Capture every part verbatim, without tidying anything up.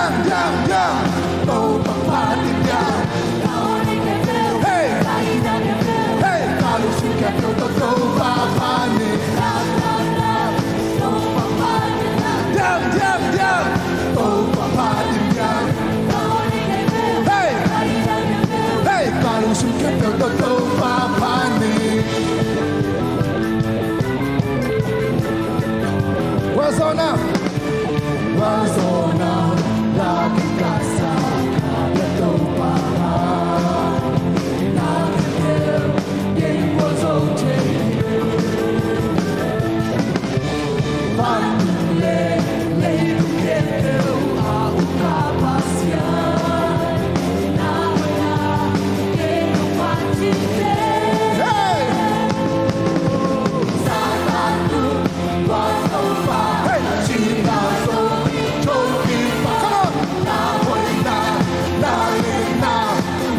Diam, diam, diam. Topa phat in diam. Hei. Hei. Ka lungsim khempeuh tawh Topa phat in. Diam, diam, diam. Topa phat in diam. Hei. Hei. Ka lungsim khempeuh tawh Topa phat in. Gualzawhna. Gualzawhna la kikasa ka Topa, na khempeuh kei gualzo thei. Vantung le leitung khempeuh a uk ka Pasian, na hoihna kei nong phat ding teh. Hey! Satan tung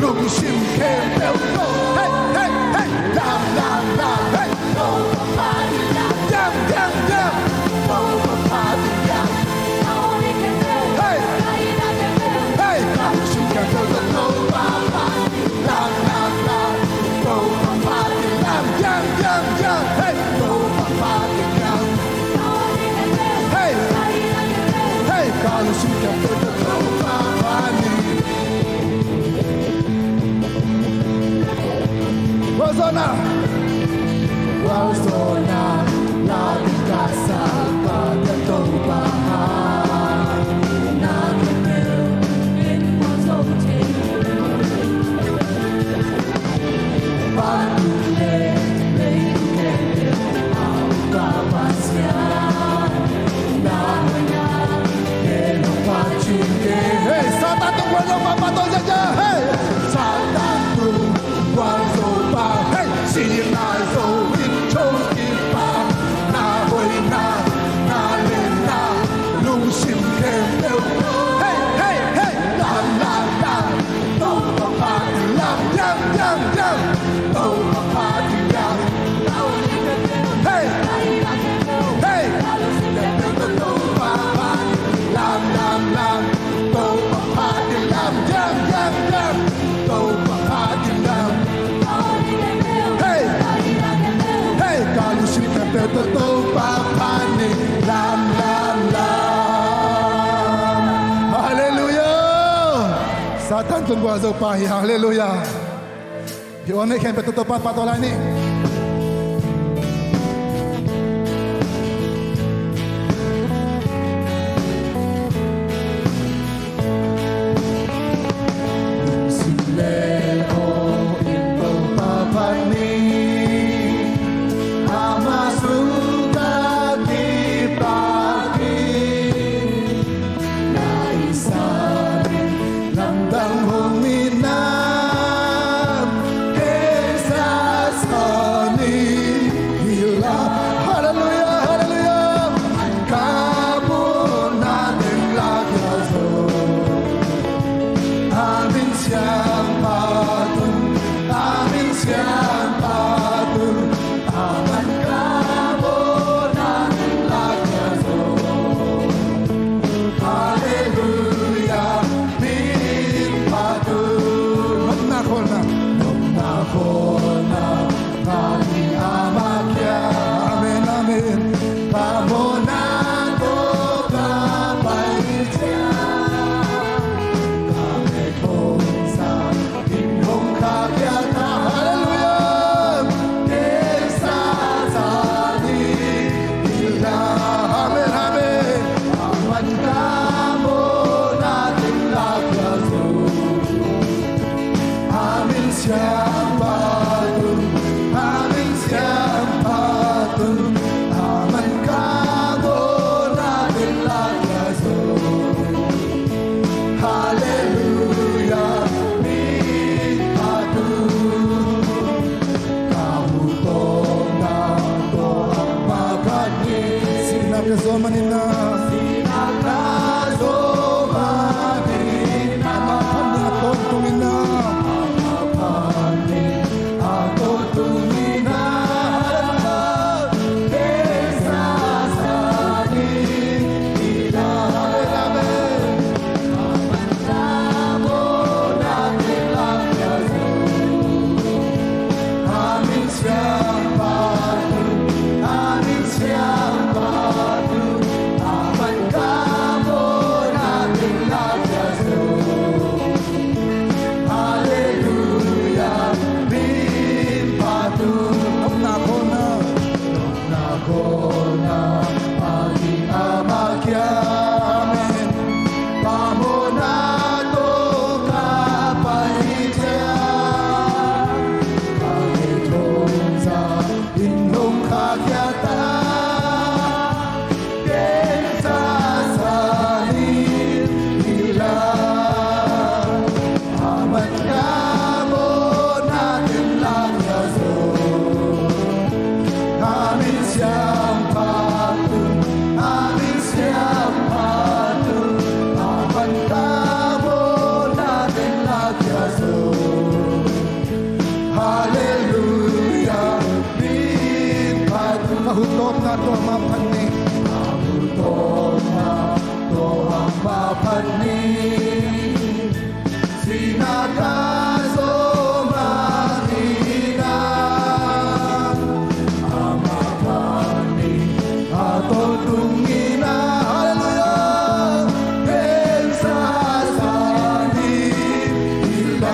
Lungsim khempeuh tawh. Hey, hey, hey. Lam, lam, lam. Hey. Diam, diam, diam. Hey. Hey. Lungsim khempeuh tawh. Lam, lam, lam. Topa phat in lam, diam, diam, diam. Hey, Topa phat in lam. Hey, hey, ka lungsim khempeuh tawh Topa phat in. Gualzawhna. Gualzawhna la kikasa ka Topa, na khempeuh kei gualzo thei. Hey, Satan tung gualzo pa, pa to ja ja. Hey, Satan tung gualzo pa. Hey, sihna zo in thokik pa. Na hoihna, na lenna, lungsim khempeuh. Hey, hey, hey. Lam, lam, lam. Topa phat in lam, diam, diam, diam. Topa phat in lam. Hey. Hey. Topa phat in lam, lam, lam. Topa phat in lam, diam, diam, diam. Topa phat in lam. Hey. Hey. Ka lungsim khempeuh tawh Topa phat in lam, lam, lam. Halleluiah. Satan tung gualzo pa hi, halleluiah. Hih awn mi khempeuh tawh Topa phat to lai ni. Sim le aw in Topa phat ni. Ama sungah kipak in. Na i san in lamdang hong itna, kei sa sa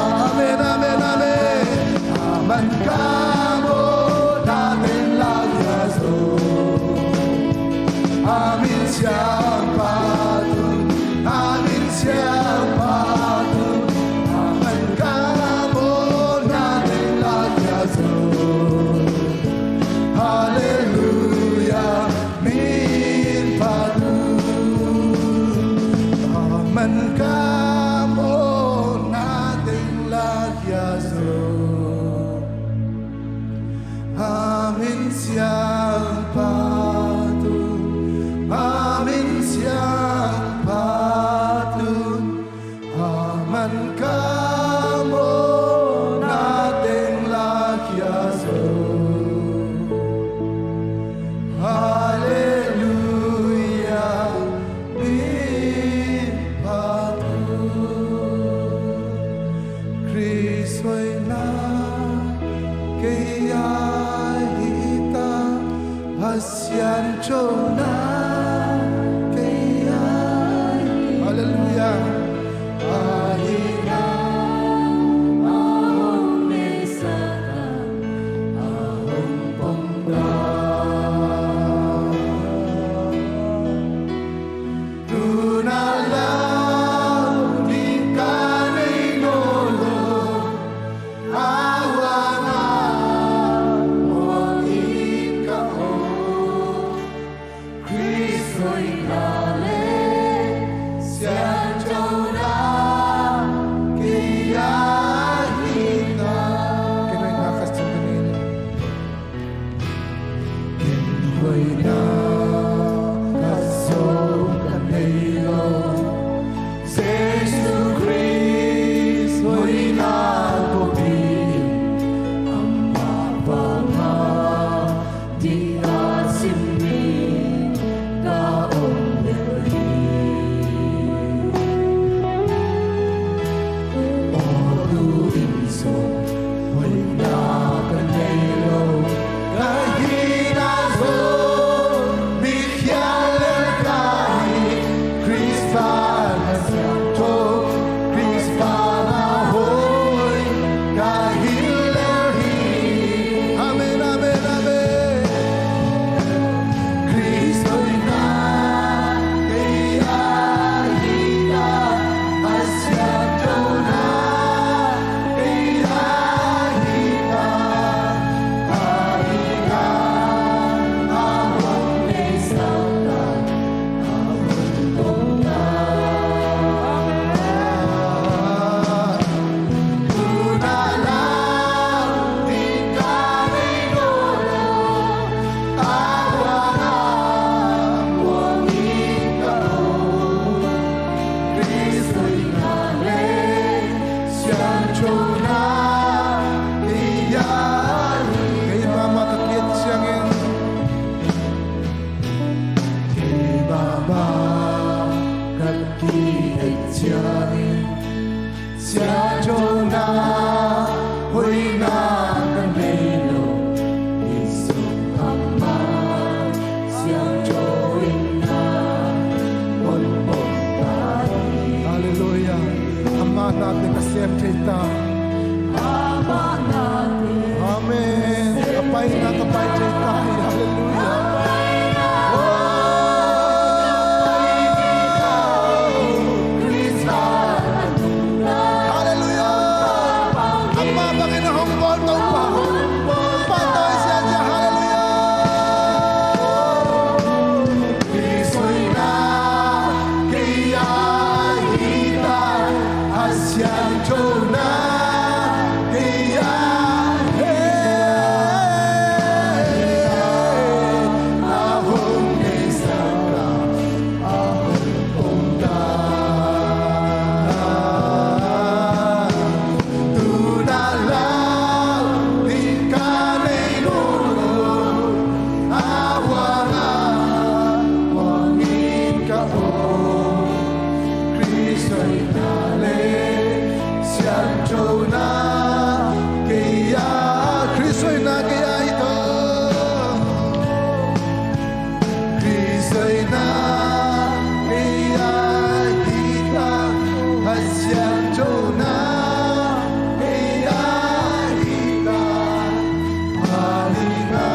Amen, amen, amen. A man ka mawhna teng la khia zo. A min siangpahtun, a min siangpahtun, a man ka mawhna teng la khia zo. Halleluiah, min phat un. A man ka mawhna teng la khia zo. A min siangpahtun, a min siangpahtun, a man ka mawhna teng la khia zo. Halleluiah, min phat un. Khrist hoihna kei a hi ta, Pasian cona kei a hi. Halleluiah. A hihna a hong neihsak a, a hong pom ta. Tu-in a lau ding ka nei nawn lo, a huang a muang in ka om. Khrist hoihna le siangthona kei a hi ta. Kei hoihna khat zong ka nei lo. Kei hoihna khat zong ka nei lo. Jesu Khrist hoihna kopi in amah banga ding a sim ding ka om lel hi. Aw, tu-in zong hoihna ka nei lo, ka hihna zong mi khial lel ka hi. Khrist banga siangtho, Khrist banga hoih ka hi lel hi. Amen, amen, amen. Khrist hoihna kei a hi ta, a siangthona kei a hi ta, a hi ta, a hong neihsak ta. Kei mahmah ka ki-et ciangin, kei mahmah ka ki-et ciangin, siangthona hoihna ka nei lo, Jesu amah siangtho in na hong pom ta hi. Halleluiah. Amah nate ka sem thei ta. Amah nate. Amen. A paina ka pai thei ta hi. Halleluiah. Halleluiah. Amah bangin a hong bawl Topa, pahtawi ziahziah. Halleluiah. Khrist hoihna kei a hi ta, a siangthona kei a Siangthona kei a, Khrist hoihna kei a hi ta. Khrist hoihna kei a hi ta. A siangthona kei a hi ta. A hi na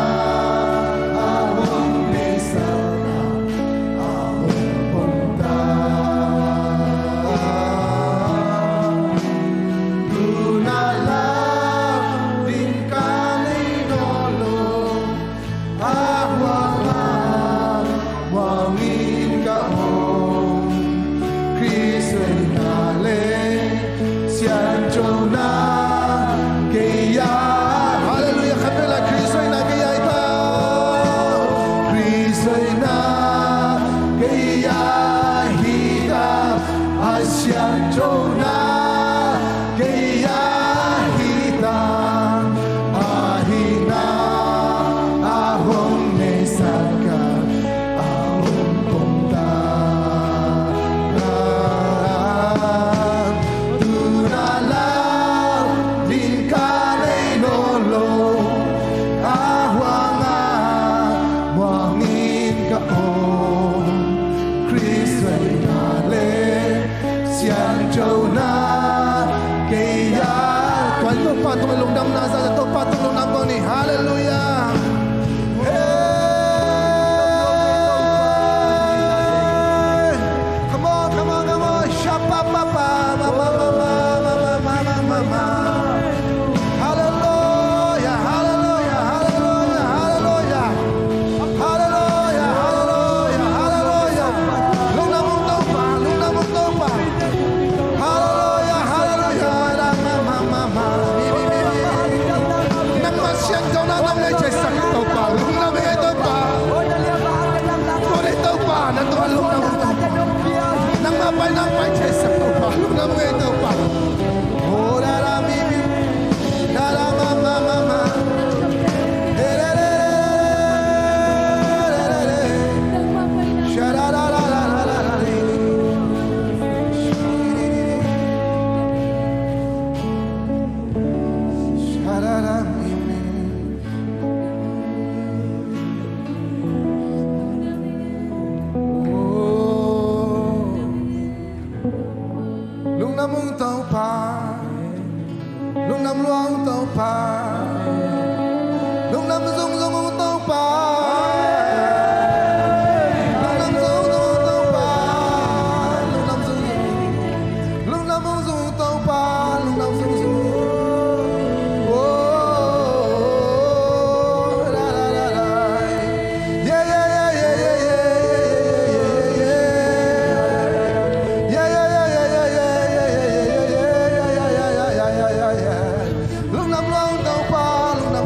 a hong neisa. Halleluiah. Khat vei la, Khrist hoihna kei a hi ta. Khrist hoihna kei a hi ta. A siangthona kei a hi ta. A hihna a hong neisa ka a hong pom ta. Tu na lau ding ka nei nawn lo. A huang a muang in ka om. Khrist hoihna le siangthona kei a. Tua in Topa tungah lungdamna za, Topa tungah lungdam kong ni. Halleluiah. Hey. Come on, come on, come on. Sha pa pa pa, ma ma ma. Halleluiah, halleluiah, halleluiah, halleluiah. Halleluiah, halleluiah, halleluiah. Lungdam ung Topa, lungdam ung Topa. Halleluiah, halleluiah. Ma, ma, ma, ma. Mi, mi, mi, mi. Nangmah siangthona nang nei theisak Topa. Lungdam ung Topa. Tua nei Topa, na tua lungdam ung Topa. Nangmah pai, nang pai theisak Topa. Lungdam ung Topa. Oh, la, la, mi, mi. Lungdam ung Topa. Lungdam lua ung Topa. Lungdam zungzung ung Topa. Lungdam zungzung ung Topa. Lungdam zungzung. Lungdam zungzung ung Topa. Lungdam zungzung. Oh, la, la, la, la. Yeah, yeah, yeah. Lungdam lua ung Topa, lungdam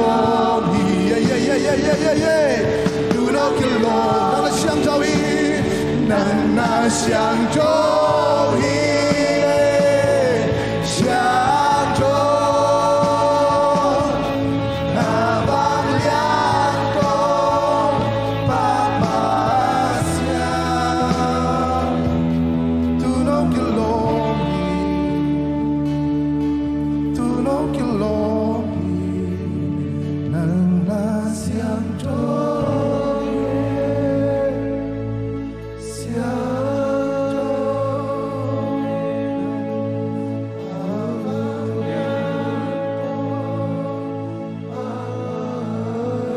Nang na siangtho hi, nang na siangtho hi, siangtho, na vanglian tawh Papa siang. Tu'n hong kilawm hi, tu'n hong kilawm hi, nang na siangtho hi, siangtho, na vanglian tawh Papa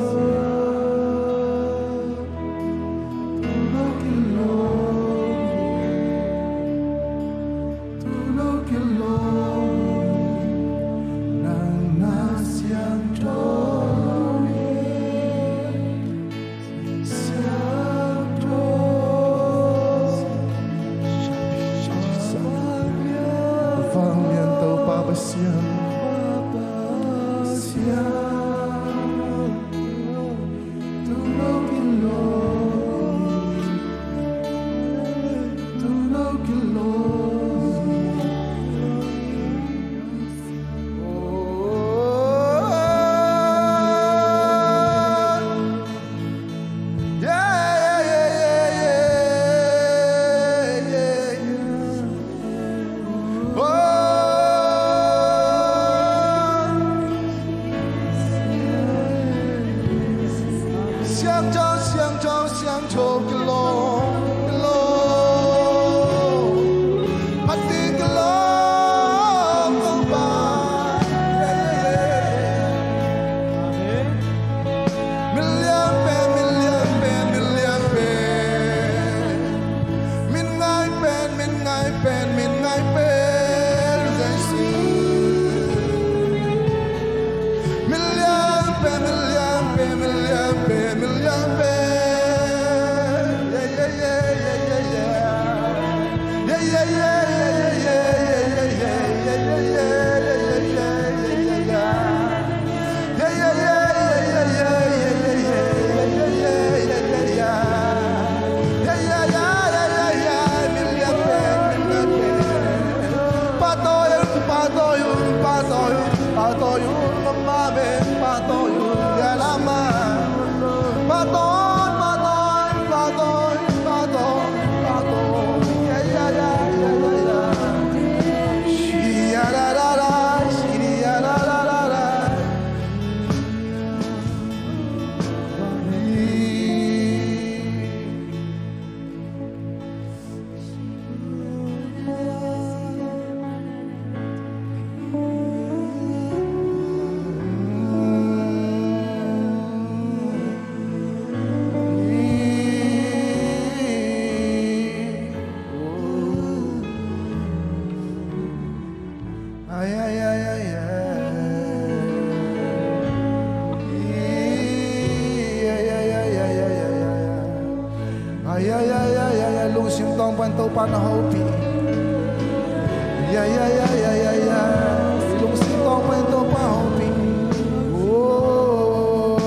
siang. Tu'n hong kilawm hi, tu'n hong kilawm hi, nang na siangtho hi, siangtho. Vanglian Topa Pasian, Pasian. Siangtho, siangtho, siangtho, kilawm, kilawm. Phat ding kilawm, Topa. Min lian pen, min lian pen, min lian pen. Min ngai pen, min ngai pen, min ngai pen, Jesu. Min lian pen, min lian pen, min lian pen, min lian pen. Yeah, yeah, yeah, yeah, yeah, yeah. Yeah, yeah, yeah, yeah, yeah, yeah. Ay, ay, ay, ay, ay. Ay, ay, ay, ay, ay. Ay, ay, ay, ay, ay, ay. Lungsim tawng pan Topa na hopih. Ay, ay, ay, ay, ay, ay. Lungsim tawng pan Topa hopih. Oh.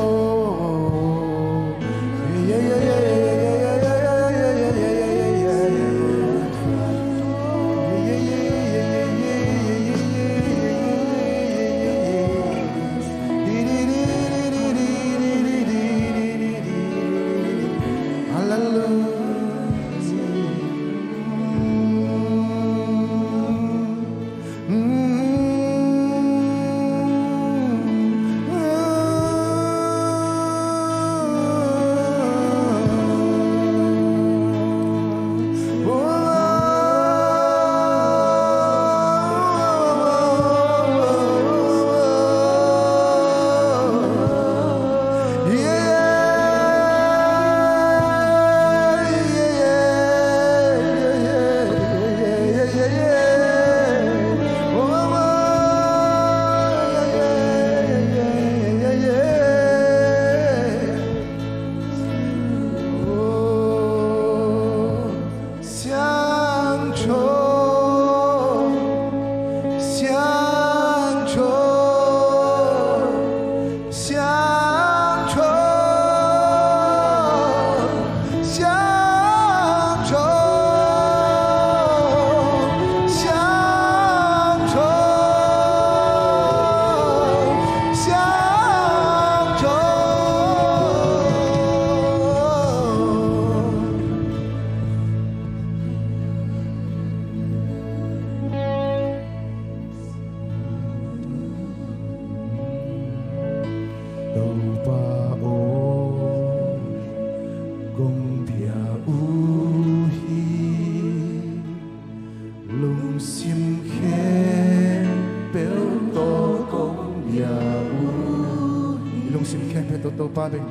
Lungsim khempeuh tawh Topa beng.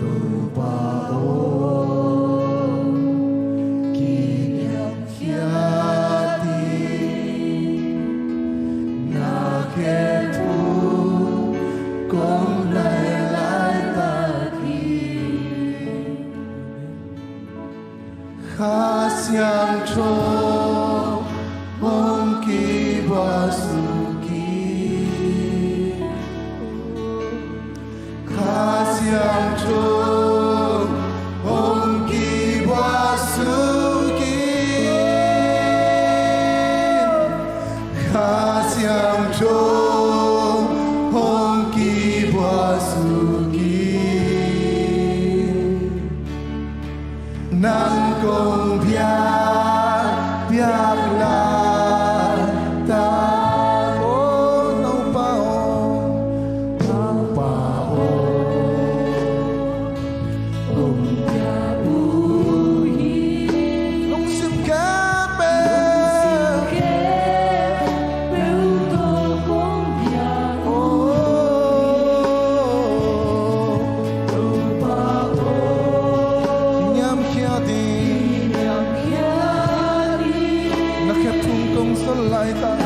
Topa aw, kiniamkhiat in, na khe thu kong nai laitak hi. Kha Siangtho hong kibua suk in. Kha Siangtho hong kibua suk in. Kha Siangtho hong kibua suk in. Nang kong piak, piak laitak, o Topa aw, Topa aw, kong piak uh hi. Lungsim khempeuh, lungsim khempeuh tawh kong piak uh hi. Niamkhiat in, na khe thu kong nai laitak.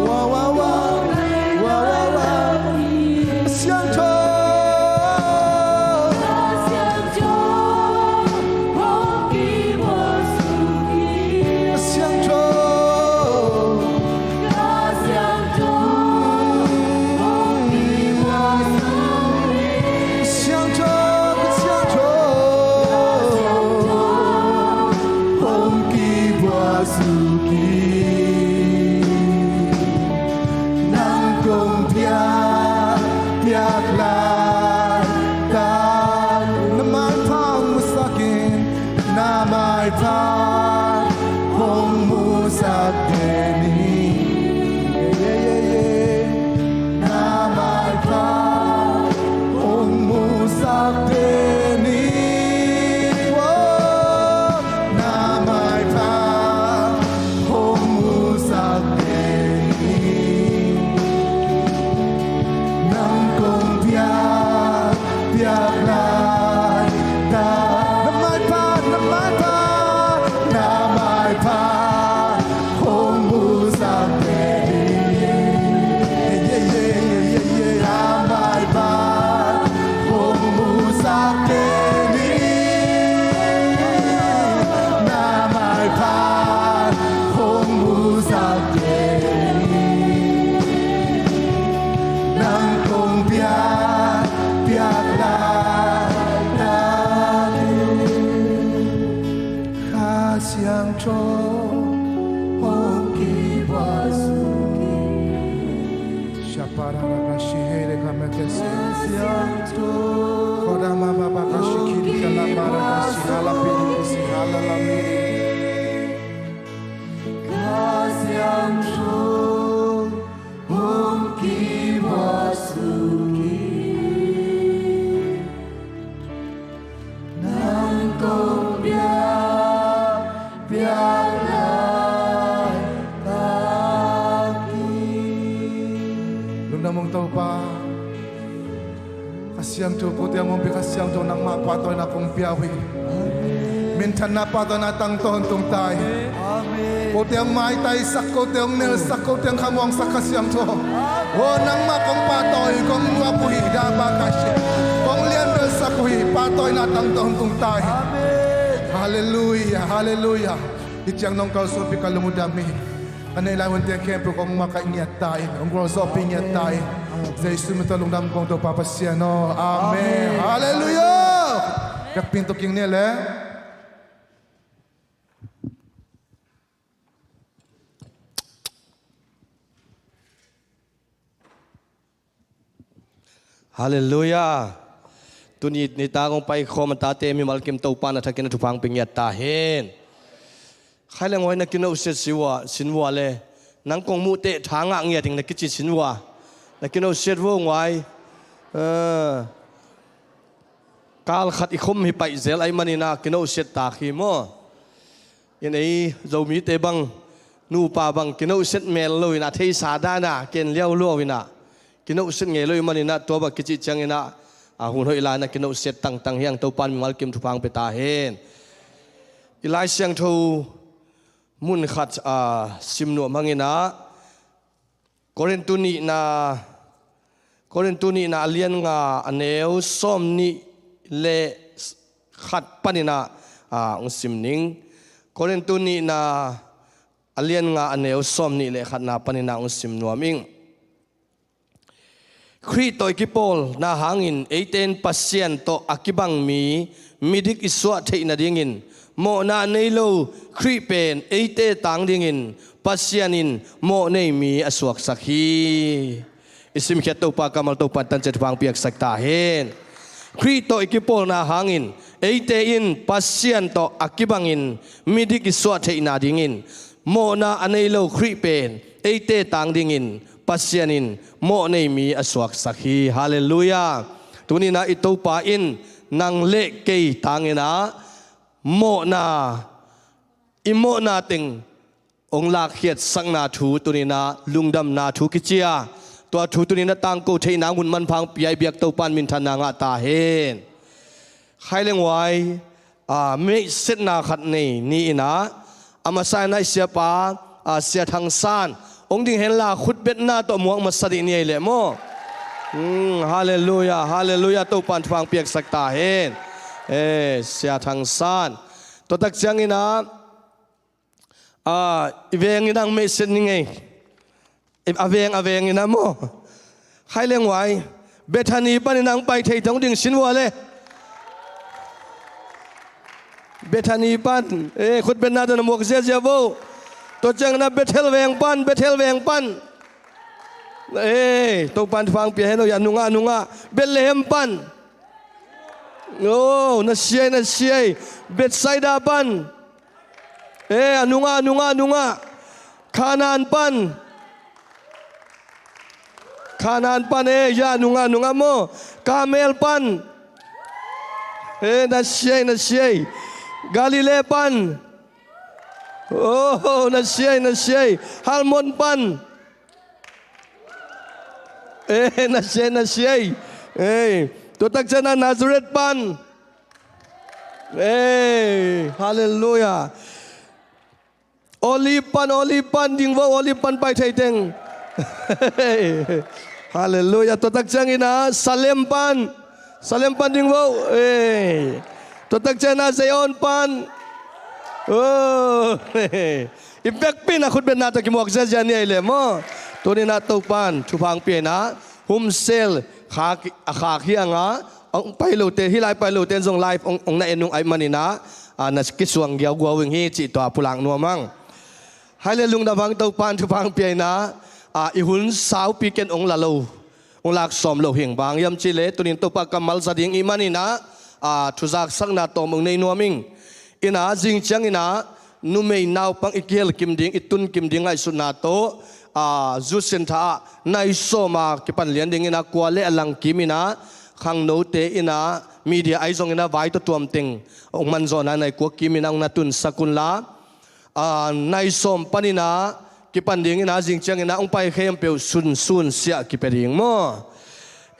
Wa, wa, wa. Wa, wa, wa. Siangtho. Siangtho. Siangtho, Siangtho hong kibua suk in. Nang kong piak, piak laitak, na maipha hong musak in. Na maipha hong musak den hi. Na maipha hong musak den hi. Na maipha hong musak den hi. Nang kong piak, piak laitak. Na maipha, na maipha, na maipha hong musak den hi. Na maipha hong musak den hi. Na maipha hong musak den hi. Nang kong piak, piak laitak hi. Kha Siangtho hong kibua suk in. Shaparabakashiherekamekese. Kha Siangtho. Kodamababakashikirikalabarakashihalapirikisihalalami. Kha Siangtho hong kibua suk in. Nang kong piak, piak laitak hi. Lungdam ung Topa. Kha Siangtho kote hong ompih, Kha Siangtho nangmah pahtawina kong pia uh hi. Minthanna pahtawina tang tawh hong tung ta hi. Kote hong maitaisak, kote hong nelsak, kote hong khamuangsak Kha Siangtho. Aw nangmah kong pahtawi, kong nuap uh hi, da ba ka si. Kong lianbelsak uh hi, pahtawina tang tawh hong tung ta hi. Halleluiah, halleluiah. Hih ciang nong kalsuanpih ka lung uh dam hi. A neih lai hunte khempeuh kong makaih ngiat ta in, hong gualzawhpih ngiat ta in. Jesu min tawh lungdam kong Topa Pasian aw. Amen. Halleluiah. Biakpiin tawh kingnial le. Halleluiah. Tuni nitak hong paikhawm a tate mimal kim Topa na thakin a thupha hong pia ngiat ta hen. Khai le ngawi na kinohsiat si ua, sin ua le. Nang kong muh teh tha ngah ngiat ing na kici sin ua. Na kinohsiat vo ngawi. Kal khat i khom hi paih zel ahih manin a kinohsiat tak hi maw. In ei Zomite bang, nupa bang kinohsiat mel lo in a theisa dan a ken liau luau in a kinohset ngei lo i maninah tua bang kici cianginah, a, hun hoih lai-inah kinohset tangtang hi hang. Topan mimal kim thupha hong pia ta hen. I Lai Siangtho mun khat, a, sim nuam hanginah Korintu nihna, Korintu nihna a lian nga a neu sawm nih le khat paninah, a, hong sim ning. Korintu nihna a lian nga a neu sawm nih le khatna paninah hong sim nuam ing. Khrih tawh i kipawlna hangin eite in Pasian tawh a kibang mi, midik i suah theih nadingin mawhna a nei lo Khrih pen eite tang dingin Pasian in mawh nei mi a suaksak hi. I simkhiat Topa kammal Topa in tanciat thupha hong piaksak ta hen. Khrih tawh i kipawlna hangin eite in Pasian tawh a kibangin midik i suah theihna dingin mawhna a nei lo Khrih pen eite tang dingin Pasian in mawh nei mi a suaksak hi. Halleluiah. Tuninah i Topa in nang le kei tanginah mawhna, i mawhna teng hong lakkhiatsakna thu tuninah lungdamna thu kici a, tua thu tuninah tangko theihna hong hun manpha hong pia i biak Topa in minthanna ngah ta hen. Khai le nguai, a, meihsetna khat nei ni inah, a masa inah i siapa, a, Sia Thang San hong ding henla khutbetna tawh muak masa dih ni ei leh maw? Hmm, halleluiah, halleluiah, Topa in thupha hong piaksak ta hen. Eh, Sia Thang San. Tua tak cianginah, a, i veng inah hong meihset ni ngei. A veng, a veng inah maw? Khai le nguai. Bethany paninah hong pai thei teng hong ding sin vua le. Bethany pan, eh, khutbetna tawh na muak ziazia vo. Tua cianginah Bethel veng pan, Bethel veng pan. Eh, Topa in thupha hong pia hen oh, a nungah, a nungah. Bethlehem pan. Oh, na siai, na siai. Bethsaida pan. Eh, a nungah, a nungah, a nungah. Kanaan pan. Kanaan pan, eh, ya, a nungah, a nungah maw. Karmel pan. Eh, na siai, na siai. Galilee pan. Oh, na siai, na siai. Hermon pan. Eh, na siai, na siai. Eh, tua tak cianginah Nazareth pan. Eh, halleluiah. Olive pan, Olive pan ding vo, Olive pan pai thei teng. Halleluiah. Tua tak cianginah Salem pan. Salem pan ding vo. Eh. Tua tak cianginah Zion pan. Oh. I vekpi inah khutbetna tawh kimuak ziazia ni ei leh maw? Tuninah Topa in thupha hong pia inah, home cell kha, a khak hi hangah, hong pai lote, hih lai pai lote in zong live hong, hong na en ung ahih maninah, a, na kisuang giauguau ing hi cih tua pulak nuam hang. Hai le lungdam hang, Topa in thupha hong pia inah, a, i hun saupi ken hong la lo, hong lak sawm lo hi ing. Bang hang hiam cih leh tunin Topa kammal za ding i hih maninah, a, thuzaksakna tawm hong nei nuam ing. Inah zing cianginah numei naupang i kihel kim ding, i tun kim ding ngaihsutna tawh, a, zu sin tha ah nai sawm a kipan lian dinginah kua le a lang kim inah khangnote inah media ahi zonginah vai tawh tuamteng hong manzawhna nai kua kim inah hong na tunsak unla, a, nai sawm paninah kipan dinginah zing cianginah hong pai khempeuh sunsun siah kipia ding maw?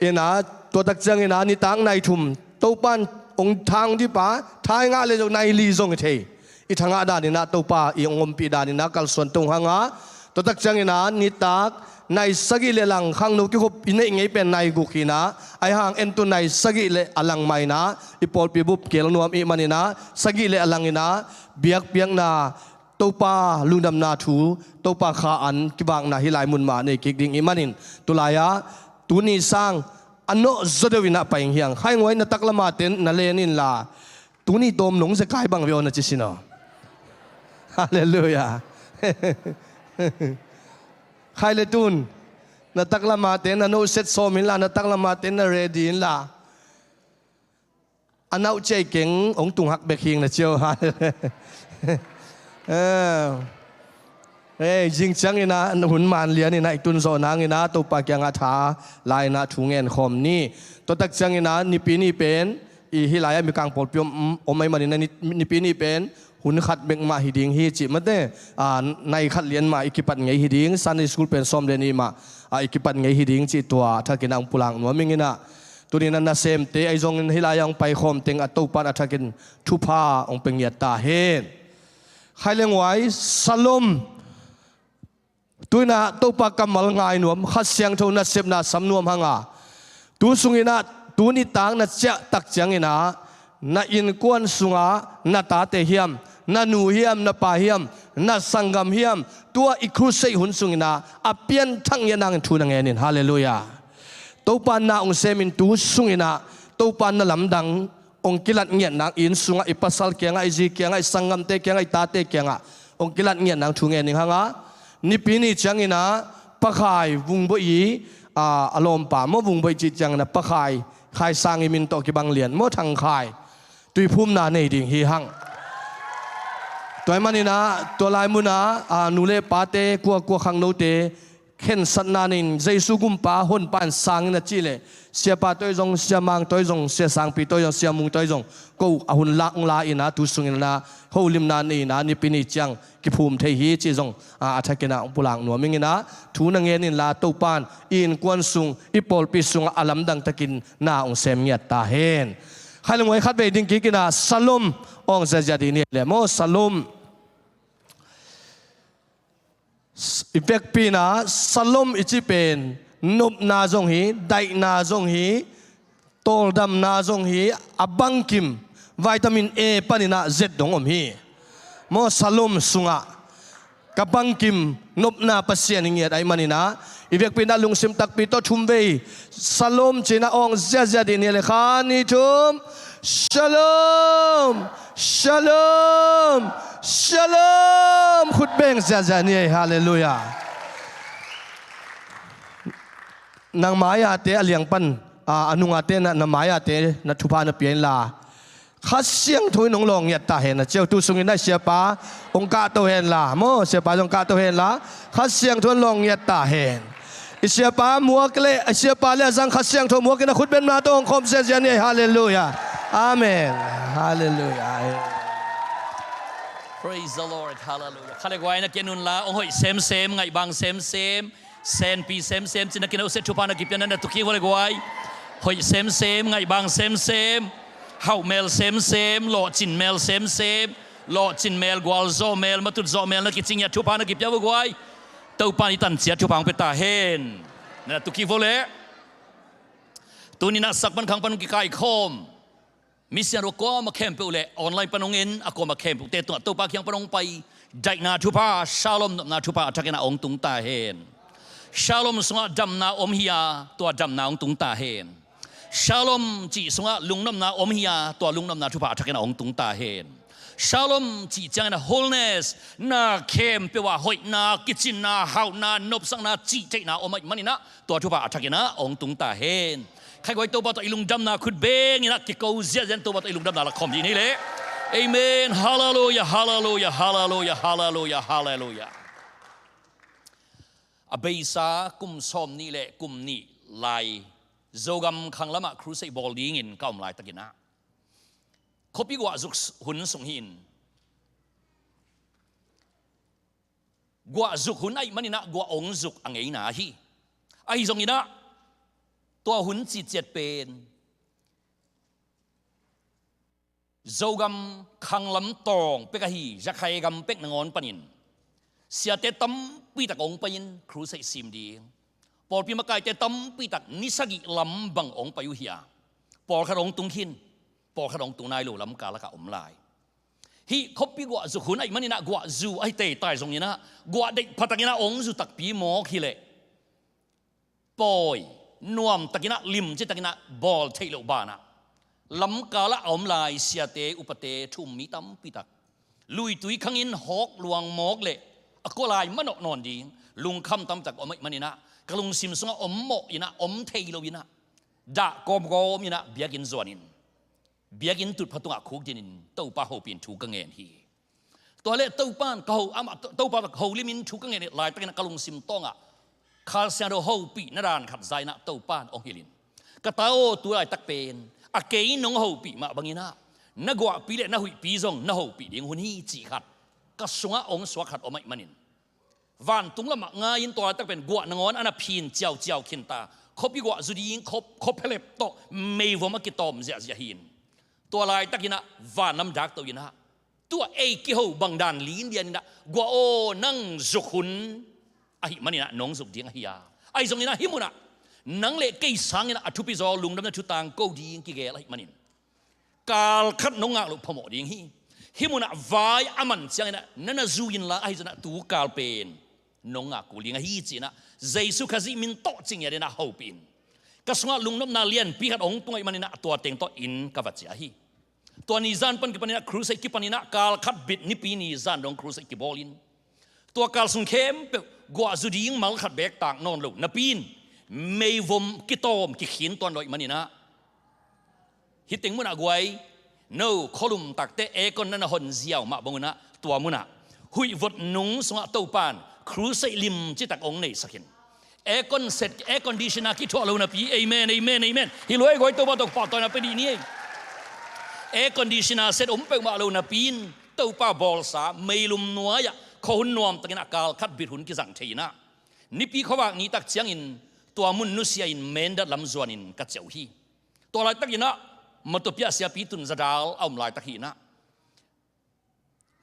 Inah tua tak cianginah nitak nai thum Topa in hong thang dih pa, thai ngah le zong nai li zong hi thei. I thangah daninah Topa i hong ompih daninah kalsuan tong hangah, tua tak cianginah nitak nai sagih le lang khangno kikhop i neih ngei pen nai guk hinah, ahi hang en tu nai sagih le a lang mah inah i pawlpi bup kel nuam i hih maninah sagih le a lang inah biakpiakna Topa lungdamna thu, Topa kha an kivakna hih lai mun mah nei kik ding i hih manin tulai-ah tuni sang a nawh zaw deuh inah pai ing hiang. Khai nguai, na taklamah ten na len inla, tuni tawm nong zekai bang ve aw na ci sin aw. Halleluiah. Khai le tun na taklamah ten na nohset sawm inla, na taklamah ten na ready inla, a nauh ciai keng hong tunghak bek hing na ci aw. Ei, zing cianginah hun man lianinah i tunzawh nanginah Topa kiangah tha la-inah thu ngen khawm ni. Tua tak cianginah nipi ni pen i hih lai-ah mikang pawlpi om, om ahi maninah ni, nipi ni pen hun khat bek mah hi ding hi cih mate, a, nai khat lian mah i kipat ngei hi ding, Sunday school pen sawm le nih mah, a, i kipat ngei hi ding cih tua a thakin a hong pulak nuam ing in ah. Tuni in ah nasemte ahi zongin hih lai-ah hong paikhawm teng a Topa'n a thakin thupha hong pia ngiat ta hen. Khai le nguai, Shalom. Tu in ah Topa kammal ngai nuam, Kha Siangtho nasepna sam nuam hang a, tu sung in ah tu nitak na ciah tak ciangin ah na innkuan sungah na tate hiam, na nu hiam, na pa hiam, na sanggam hiam, tua i crusade hun sung in ah a pianthak ngiat nangin thu na ngen in. Halleluiah. Topa na hong sem in tu sung in ah Topa na lamdang hong kilat ngiat nang, inn sungah i pasal kiangah, i zi kiangah, i sanggamte kiangah, i tate kiangah hong kilat ngiat nang thu ngen ning hang a, Nipi ni ciangin ah Pa Khai Vung Boih i, a, a lawmpa maw, Vung Boih cih ciangin ah Pa Khai, Khai Sang i min tawh kibang lian maw, Thang Khai, tuiphumna nei ding hi hang. Tua ahih manin ah tua lai munah, a, nu le pate, kua kua khangnote khensatna nei in, Jesu gumpa Honpa in sang in a cih leh, Siapa tawh zong, Sia Mang tawh zong, Sia Sangpi tawh zong, Sia Mung tawh zong, ko a hun lak hong la in ah tu sung in ah holimna nei in ah Nipi ni ciang kiphum thei hi cih zong, a, a thakin ah hong pulak nuam ing in ah, thu na ngen inla Topa'n i innkuan sung, i pawlpi sungah a lamdang takin na hong sem ngiat ta hen. Khai le nguai, khatvei ding kik in ah Shalom awng ziazia dih ni le maw, Shalom. I vekpi in ah Shalom i cih pen nopna zong hi, daihna zong hi, tawldamna zong hi, a bangkim vitamin A panin ah Z dong om hi. Maw, Shalom sungah ka bangkim nopna Pasian hi ngiat ahih manin ah, i vekpi in ah lungsim takpi tawh thumvei Shalom ci in ah awng ziazia dih ni le, khat, nih, thum. Shalom! Shalom! Shalom! Khut beng ziazia ni ei. Halleluiah. Nang mai-ate a liang pan, a, a nungate na, na mai-ate na thupha na pia inla, Kha Siangtho in hong lawng ngiat ta hen. A ciau tu sung in ah Siapa hong kahto henla maw, Siapa zong kahto henla, Kha Siangtho in lawng ngiat ta hen. I Siapa muak le, i Siapa le a zang Kha Siangtho muak in ah khut bengna tawh hong khawm ziazia ni ei. Halleluiah. Amen. Halleluiah. Praise the Lord. Halleluiah. Khai le nguai, na kian unla, hong hoih semsem, ngaihbang semsem, senpi semsem ci in ah, kino se thupha na kipia in ah, na tu kik vo le nguai. Hoih semsem, ngaihbang semsem, hauh mel semsem, lawhcin mel semsem, lawhcin mel, gualzawh mel, matut zawh mel na kici ngiat, thupha na kipia vo nguai. Topa'n i tan ciat thupha hong pia ta hen. Na tu kik vo le. Tuni in ah sak pan khang pan hong kikaikhawm misiangtho kuamah khempeuh le online pan hong en a kuamah khempeuhte tungah Topa kiang pan hong pai daihna thupha, Shalom nopna thupha a thakin ah hong tung ta hen. Shalom sungah damna om hi a, tua damna hong tung ta hen. Shalom cih sungah lungnopna om hi a, tua lungnopna thupha a thakin ah hong tung ta hen. Shalom cih ciangin ah wholeness, na khempeuh ah hoihna, kicinna, hauhna, nopsakna, cihtheihna om ahih manin ah tua thupha a thakin ah hong tung ta hen. Khai le nguai, Topa tawh i lungdamna khut beng in ah kiko ziahziah in Topa tawh i lungdamna lakhawm dih ni ei le. Amen. Halleluiah, halleluiah, halleluiah, halleluiah, halleluiah. A beisa kum sawmnih le kum nih lai Zogam khang lamah crusade bawl dingin ka om laitakin ah, khuapi guah zuk hun sung hi-in, guah zuk hun ahih manin ah guah ong zuk a ngeina hi. Ahi zongin ah tua hun citciat pen Zogam khanglam tawng pek ahi, Rakhine gam pek nangawn panin siate tampi tak ong pai-in crusade sim ding, pawlpi makaite tampi tak ni sagih lam bang ong pai uh hi a, pawlkhat ong tung khin, pawlkhat ong tung nai lo, lamka lakah om lai. Hih khuapi guah zuk hun ahih manin ah guah zu ahi teitai zongin ah, guah deih pha takin ah ong zu takpi mawk hileh, pawi nuam takin ah, limci takin ah bawl theih loh banah, lamka lah a om lai siate, upate, thu-um mi tampi tak luitui khangin hawk luang mawk leh a kua lai manawh nawn ding lungkham tampi tak om ahih manin ah, ka lungsim sungah om mawh in ah, om thei lo in ah, dah kawmkawm in ah biakinn zuanin, biakinn tutphah tungah khukdinin Topa hopih in thu ka ngen hi. Tua leh Topa in ka ho, amah, Topa ka holimin thu ka ngen laitakin ah ka lungsim tawngah Kha Siangtho hopihna dan khat za in ah Topa in hong hilhin, ka ta aw, tu laitak pen a kei nong hopih mah bangin ah na guahpi le na huihpi zong na hopih ding hun hi cih khat ka sungah hong suak khat om ahih manin, vantung lamah ngai-in tua laitak pen guah nangawn a na phin ciauciau khinta, khuapi guah zu ding khua, khua phelep tawh meivom a kitawm ziahziah hi-in, tua laitakin ah vanlam dakto in ah, tua ei kiho bangdan lin lianin ah, guah aw, nang zuk hun ahih manin ah nong zuk ding ahi a, ahi zongin ah hih munah nang le kei sangin ah a thupi zaw lungdamna thu tangko ding kigel ahih manin, kal khat nong ngak loh phamawh ding hi. Hih munah vai a man ciangin ah na na zu inla, ahi zongin ah tu kal pen nong ngak kul ding ahi ci-in ah, Jesu Khazih min tawh ci ngiatin ah hopih in. Ka sungah lungnopna lianpi khat hong tung ahih manin ah tua teng tawh inn ka va ciah hi. Tua ni zan pan kipanin ah crusade kipanin ah kal khat bit Nipi ni zan dong crusade kibawlin, tua kal sung khempeuh guah zu ding mal khat beek taak nawn lo napi-in, meivom kitawm kikhin tuan lo ahih manin ah, hih teng munah guai, no khualum takte aircon na na hon ziau mah bangun ah, tua munah huih vot nung sungah Topa'n crusade limci tak hong neisak in, aircon set, air conditioner kithuah lo napi, amen, amen, amen. Hih luai guai Topa tawh pahtawina pia dih ni ei. Air conditioner set om peuhmah lo napi-in, Topa bawlsa meilum nuai-ah khuahun nuamtakin ah kal khat bit hun kizang thei in ah, Nipi khuavak ni tak ciangin tua mun nusia-in Mindat lam zuanin ka ciah uh hi. Tua laitakin ah Matopiah siapi tun zadal a om laitak hi in ah,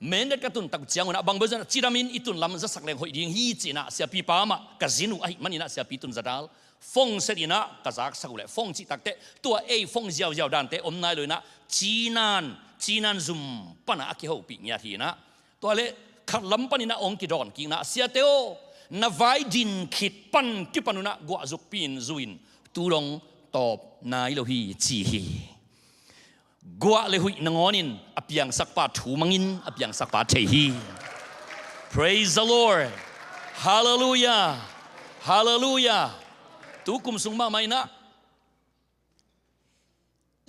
Mindat ka tun tak uh ciangun ah, bang bel zong ah cidamin i tun lam zasak leng hoih ding hi ci-in ah siapipa mah ka zin uh ahih manin ah siapi tun zadal phone set in ah ka zaksak uh leh, phone cih takteh tua ei phone ziauziau dante om nai lo in ah, cinan, cinan zum pan ah a kihopih ngiat hi in ah, tua leh khat lam panin ah hong kidawn kik in ah, siate aw, na vai din khit pan kipan un ah guah zukpi-in zu in, tu dong tawp nai lo hi ci hi. Guah le huih nangawnin a piangsakpa thu mangin a piangsakpa thei hi. Praise the Lord. Hallelujah. Hallelujah. Tu kum sung mahmah in ah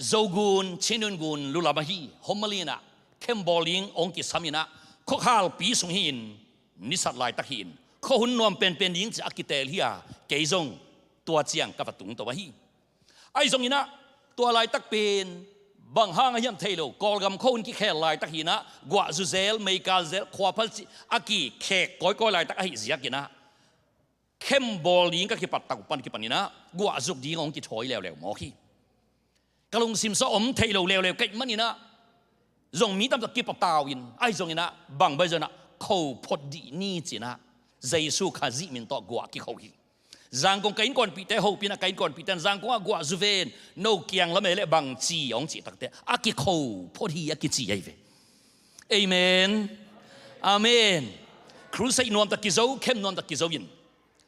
Zogun, Chinun gun lulam ahi Homalin ah khem bawl ding hong kisam in ah, khuakhalpi sung hi-in nisat laitak hi-in, khuahun nuam penpen ding ci a kiteel hi a, kei zong tua ciang ka va tungto ahi. Ahi zongin ah tua laitak pen bang hang a hiam thei lo, Kawlgam khuahun kikhel laitak hi in ah, guah zu zel, meikal zel, khuaphal cih a kikhek kawikawi laitak ahih ziakin ah, khem bawl ding ka kipat tak uh pan kipanin ah guah zuk ding hong kithawi leuleu mawk hi. Ka lungsim sung ah om thei lo leuleu ka hih manin ah, zong mi tamtak kipatau in, ahi zongin ah bang bel zong ah kho phot dih ni ci-in ah, Jesu Khazih min tawh guah kikho hi. Zangkong ka innkuanpihte hopih in ah, ka innkuanpihte in Zangkong ah guah zu ven, no kiang lam ei leh bang ci hong cih takteh a kikho phot hi a kici ahi ve. Amen. Amen. Crusade nuamtak kizo, khem nuamtak kizo in,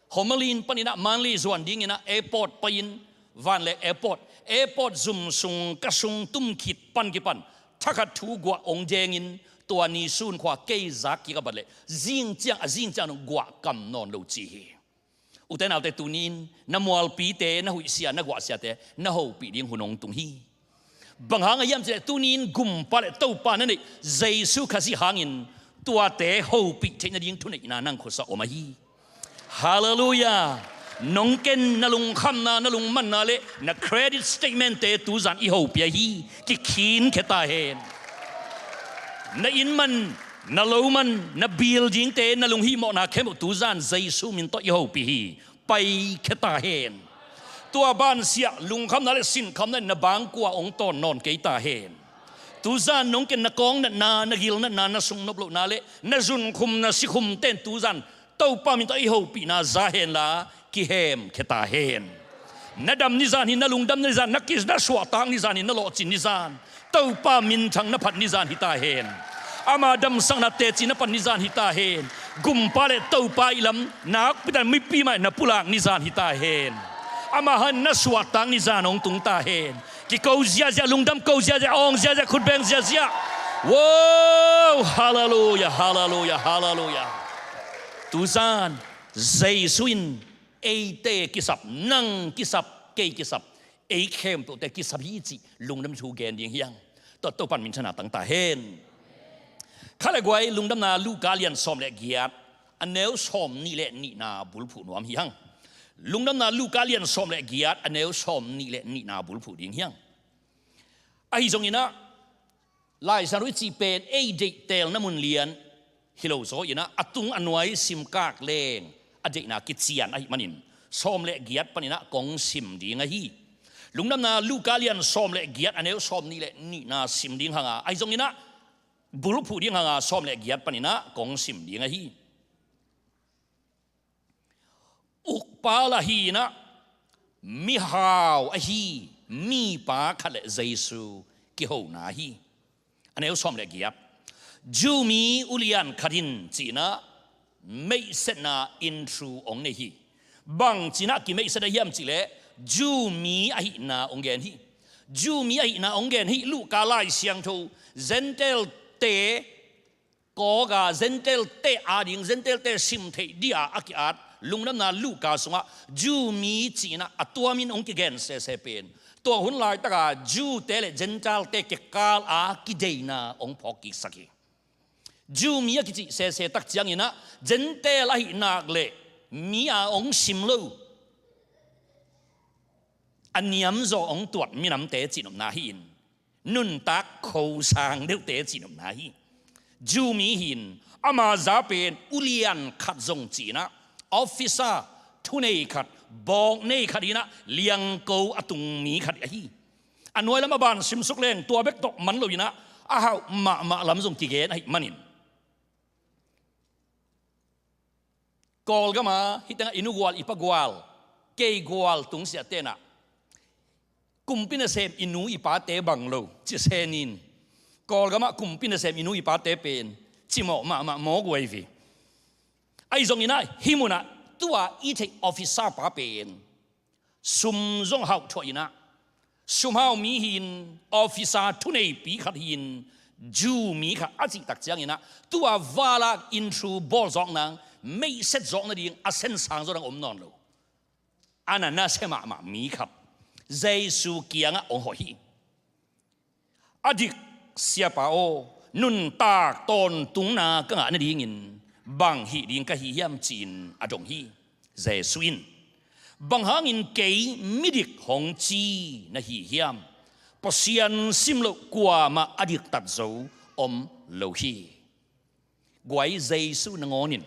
Homalin panin ah Mandalay zuan dingin ah airport pai-in, van le airport, airport zum sung ka sung tum khit pan kipan thakhat thu guah hong dengin, tua ni sun khua kei zak kik a bat leh zing ciang, a zing ciang dong guah kam nawn lo ci hi. Ute naute, tuni-in na mualpite, na huihsia, na guahsiate na hopih ding hun hong tung hi. Bang hang a hiam cih leh tuni-in Gumpa le Topa na neih Jesu Khazih hangin tuate hopih theih nading thuneihna nang khuasa om ahi. Halleluiah. Nong ken na lungkhamna, na lungmanna le na credit statement-te tuzan i hopih ahi. Kikhinkhia ta hen. Na inn man, na lo man, na building-te, na lunghihmawhna khempeuh tuzan Jesu min tawh i hopih hi. Paikhia ta hen. Tua bansiah lungkhamna le sinkhamna in na bangkua hong tawn nawn kei ta hen. Tuzan nong ken na kawngnatna, na gilnatna, na sungnop lohna le na zunkhum, na sikhumte in tuzan Topa min tawh i hopihna za henla, kihemkhia ta hen. Na dam nizan hi, na lungdam nizan, na ki, na suahtak nizan hi, na lawhcin nizan, Topa minthang na phat nizan hi ta hen. Ama damsakna teci na pan nizan hi ta hen. Gumpa le Topa ih lam nakpi takin mipi mah in na pulak nizan hi ta hen. Ama hangin na suahtak nizan hong tung ta hen. Kiko ziahziah, lungdam ko ziahziah, awng ziahziah, khutbeng ziahziah. Wow, halleluiah, halleluiah, halleluiah. Tuzan Jesu in eite kisap, nang kisap, kei kisap, ei khempeuhte kisap hi cih lungdam thu gen ding hi hang. Tua Topa'n minthanna tang ta hen. Kha le guai, Lungdamna Luka lian sawm le giat, a neu sawm nih le nihna bulphuh nuam hi hang. Lungdamna Luka lian sawm le giat, a neu sawm nih le nihna bulphuh ding hi hang. Ahi zongin ah, Lai Siangtho i cih pen ei deihtelna mun lian hi lo zaw inah, a tung a nuai simkak leng a deihna kician ahih manin, sawm le giat paninah kong sim ding ahi. Lungdamna Luka lian sawm le giat, a neu sawm nih le nihna sim ding hanga, ahi zonginah bulphuh ding hanga sawm le giat paninah kong sim ding ahi. Ukpa lah hinah mihau ahi mipa khat le Jesu kihona hi. A neu sawm le giat. Jew mi ulian khat in cinah meihsetna intru ong nei hi. Bang cinah kimeihset ahiam cihleh, Jew mi ahihna ong gen hi. Jew mi ahihna ong gen hi. Luka Lai Siangtho Gentile te kawka Gentile te ading, Gentile te sim theih dia a ki-at Lungdamna Luka sungah Jew mi cinah a tuamin hong kigen sese pen, tua hun laitaka Jew te le Gentile te kikal a kideina hong phawk kiksak hi. Jew mi a kicih sese tak cianginah Gentile ahih nak le mi a hong sim lo, a niamzaw hong tuat minamte cihnopna hi-in, nuntak khosang deuhte cihnopna hi. Jew mi hi-in, ama za pen ulian khat zong cinah officer, thunei khat, bawk nei khat hinah liangko a tung mi khat ahi. A nuailam a ban simsuk leng tua bek tawh man loinah a hauh mahmah lam zong kigen ahih manin, Kawlgama hitengah i nu gual, i pa gual, kei gual tungsiah tenah kumpi nasem i nu i pate bang lo ci senin, Kawlgamah kumpi nasem i nu i pate pen cimawh mahmah mawk uh ahi ve. Ahi zonginah hih munah tua i theih officer pa pen sum zong hauh thuah inah, sum hau mi hi-in, officer thuneipi khat hi-in, Jew mi khat a cih tak cianginah tua valak intru bawl zawk nang, meihset zawk nading a sensang zaw dang om nawn lo, a na nasia mahmah mi khat Jesu kiangah hong hawh hi. A dik, Siapa aw, nuntak tawntungna ka ngah nadingin bang hih ding ka hi hiam, ci-in a dong hi. Jesu in, bang hangin kei midik hong ci na hi hiam? Pasian simloh kuamah a diktat zo om lo hi. Guai, Jesu nangawnin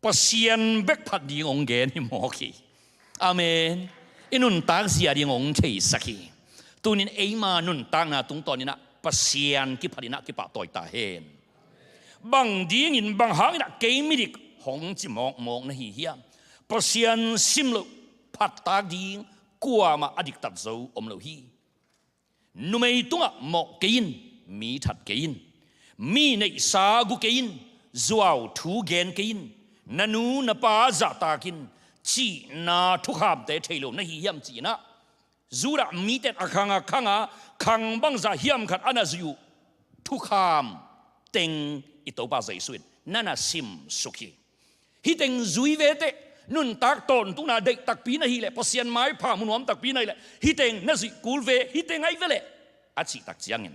Pasian bek phat ding hong gen hi mawk hi. Amen. I nuntak zia ding hong theisak hi. Tunin eima nuntakna tungtawninah Pasian kiphatinah kipahtawi ta hen. Bang dingin, bang hanginah kei midik hong ci mawkmawk na hi hiam? Pasian simloh phattak ding kuamah a diktat zo om lo hi. Numei tungah mawh kei in, mi that kei in, mi neihsa gu kei in, zuau thu gen kei in, na nu na pa zahtak in, cihna thukhamte thei lo na hi hiam, cinah Judah mite a khang a khang a, khang bangzah hiam khat a na zuih uh thukham teng i Topa Jesu in na na simsuk hi. Hih teng zui ve teh, nuntak tawntungna deih takpi na hih leh, Pasian maipha mu nuam takpi na hih leh, hih teng na zuih kul ve, hih teng ahi ve leh, a cih tak ciangin,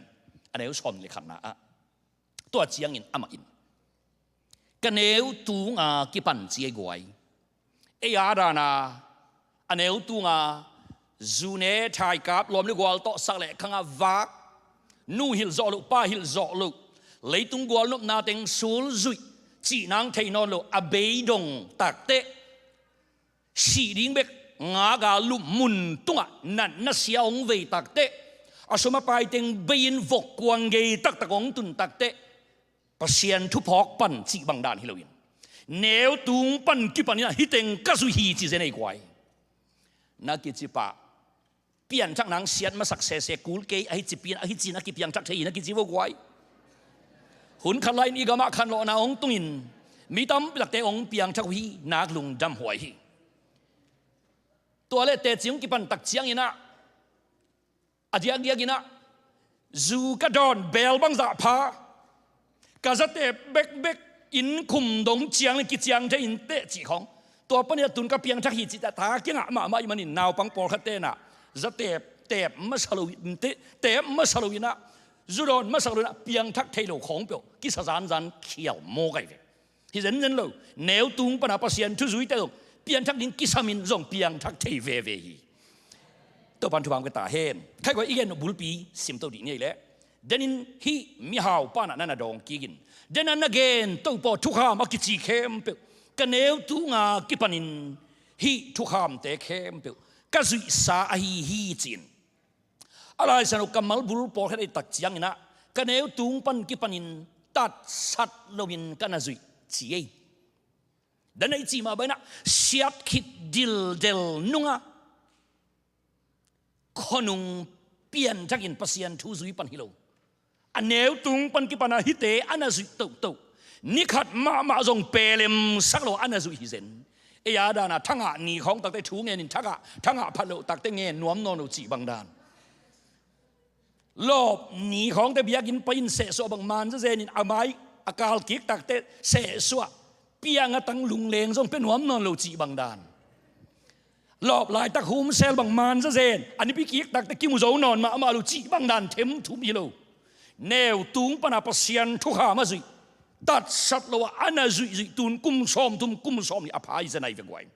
a neu sawm le khatna ah, tua ciangin amah in, ka neu tunga kipan ci ei guai. Ei a dana, a neu tunga, zu ne thaikap lawm le gual tawh sak le khanga vak, nu hilh zawh loh, pa hilh zawh loh, leitung gualnopna teng sulzuih, cih nang thei nawn loh a beidong takteh, sih ding bek ngaka lupmun tungah natna sia hong vei takteh, a sum a pai teng bei-in vok kuang gei taktak hong tun takteh, Pasian thuphawk pan cih bang dan hi loin, neu tung pan kipaninah hih teng ka zuih hi ci zen ei guai. Na kici pah, pianthak nang siat masak sese kul kei, ahi ci pian, ahi cin a kipiangthak thei hi na kici vo guai. Hun khat lai-in i gamah khanlawhna hong tungin, mi tampi takte hong piangthak uh hi, nak lungdam huai hi. Tua le teci hong kipan tak cianginah, a diakdiakinah, zu ka dawn beel bangzah pha, ka zatep bekbek inn khum dong ciang le kiciang thei inteh cih khawng. Tua panin a tun ka piangthak hi cih tah, ta kiangah mahmah ih manin naupang pawlkhat tenah zatep tep masa lo inteh, tep masa lo inah, zu dawn masa lo inah piangthak thei lo khawng peuh kisa zanzan khial mawk ahi ve. Hi zenzen lo, neu tung pana Pasian thuzuite zong piangthak ding kisamin zong piangthak thei veve hi. Topan thupha hong pia ta hen. Khaiguai i gen uh bulpi simto dih ni ei leh, Denin hih mihau panah na na dawng kikin, dena na gen Topa aw thukham a kici khempeuh, ka neu tunga kipanin hih thukhamte khempeuh ka zuihsa ahi hi ci-in. A Lai Siangtho kammal bul pawlkhat ei tak cianginah ka neu tung pan kipanin tatsat loin ka na zuih ci ei. Dena i cih mah banginah siat khit dildel nunga khuanung pianthakin Pasian thu zui pan hi lo. A neu tung pan kipana hihte a na zuih tohtoh, ni khat mahmah zong pelemsak lo a na zuih hi zen. Ei a dana thangah ni khawng takte thu ngenin thangah, thangah phat loh takte ngen nuam nawn lo cih bang dan. Lawp ni khawngte biakinn pai-in sehsuah bang man zazenin a mai a kal kik takte sehsuah piang a tang lungleng zong pia nuam nawn lo cih bang dan. Lawp laitak humsel bang man zazen a nipi kik takte kimu zo nawn mahmah lo cih bang dan them thum hi lo. Neu tung pana Pasian thukham a zuih tatsat lo a a na zuihzuih tun kum sawmthum kum sawmnih a pha hi zen ahi ve guai.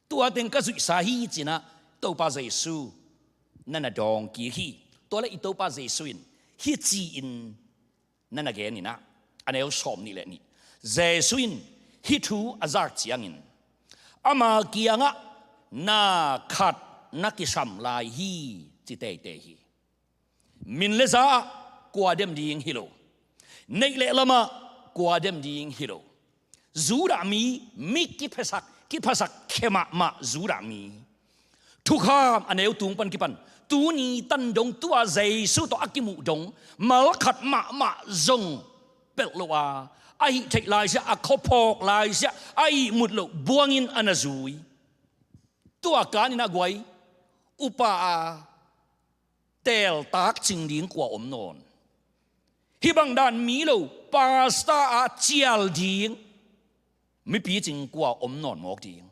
Tua teng ka zuihsa hi cinah Topa Jesu na na dawng kik hi. Tua le i Topa Jesu in hih ci-in na na geninah a neu sawmnih le nih Jesu in hih thu a zak ciangin ama kiangah na khat na kisam lai hi ci teitei hi. Min le za ah kua dem ding hi lo. Neih le lamah kua dem ding hi lo. Judah mi, mi kiphasak, kiphasak khia mahmah Judah mi. Thukham a neu tung pan kipan tuni tan dong tua Jesu tawh a kimuh dong malkhat mahmah zong pelh lo a, a hih theih laisiah, a khuaphawk laisiah a ihmut loh buangin a na zui. Tua kanin a guai upa a teeltak cing ding kua om nawn? Hih bang dan mi lo pasta a cial ding mipi cing kua om nawn mawk ding?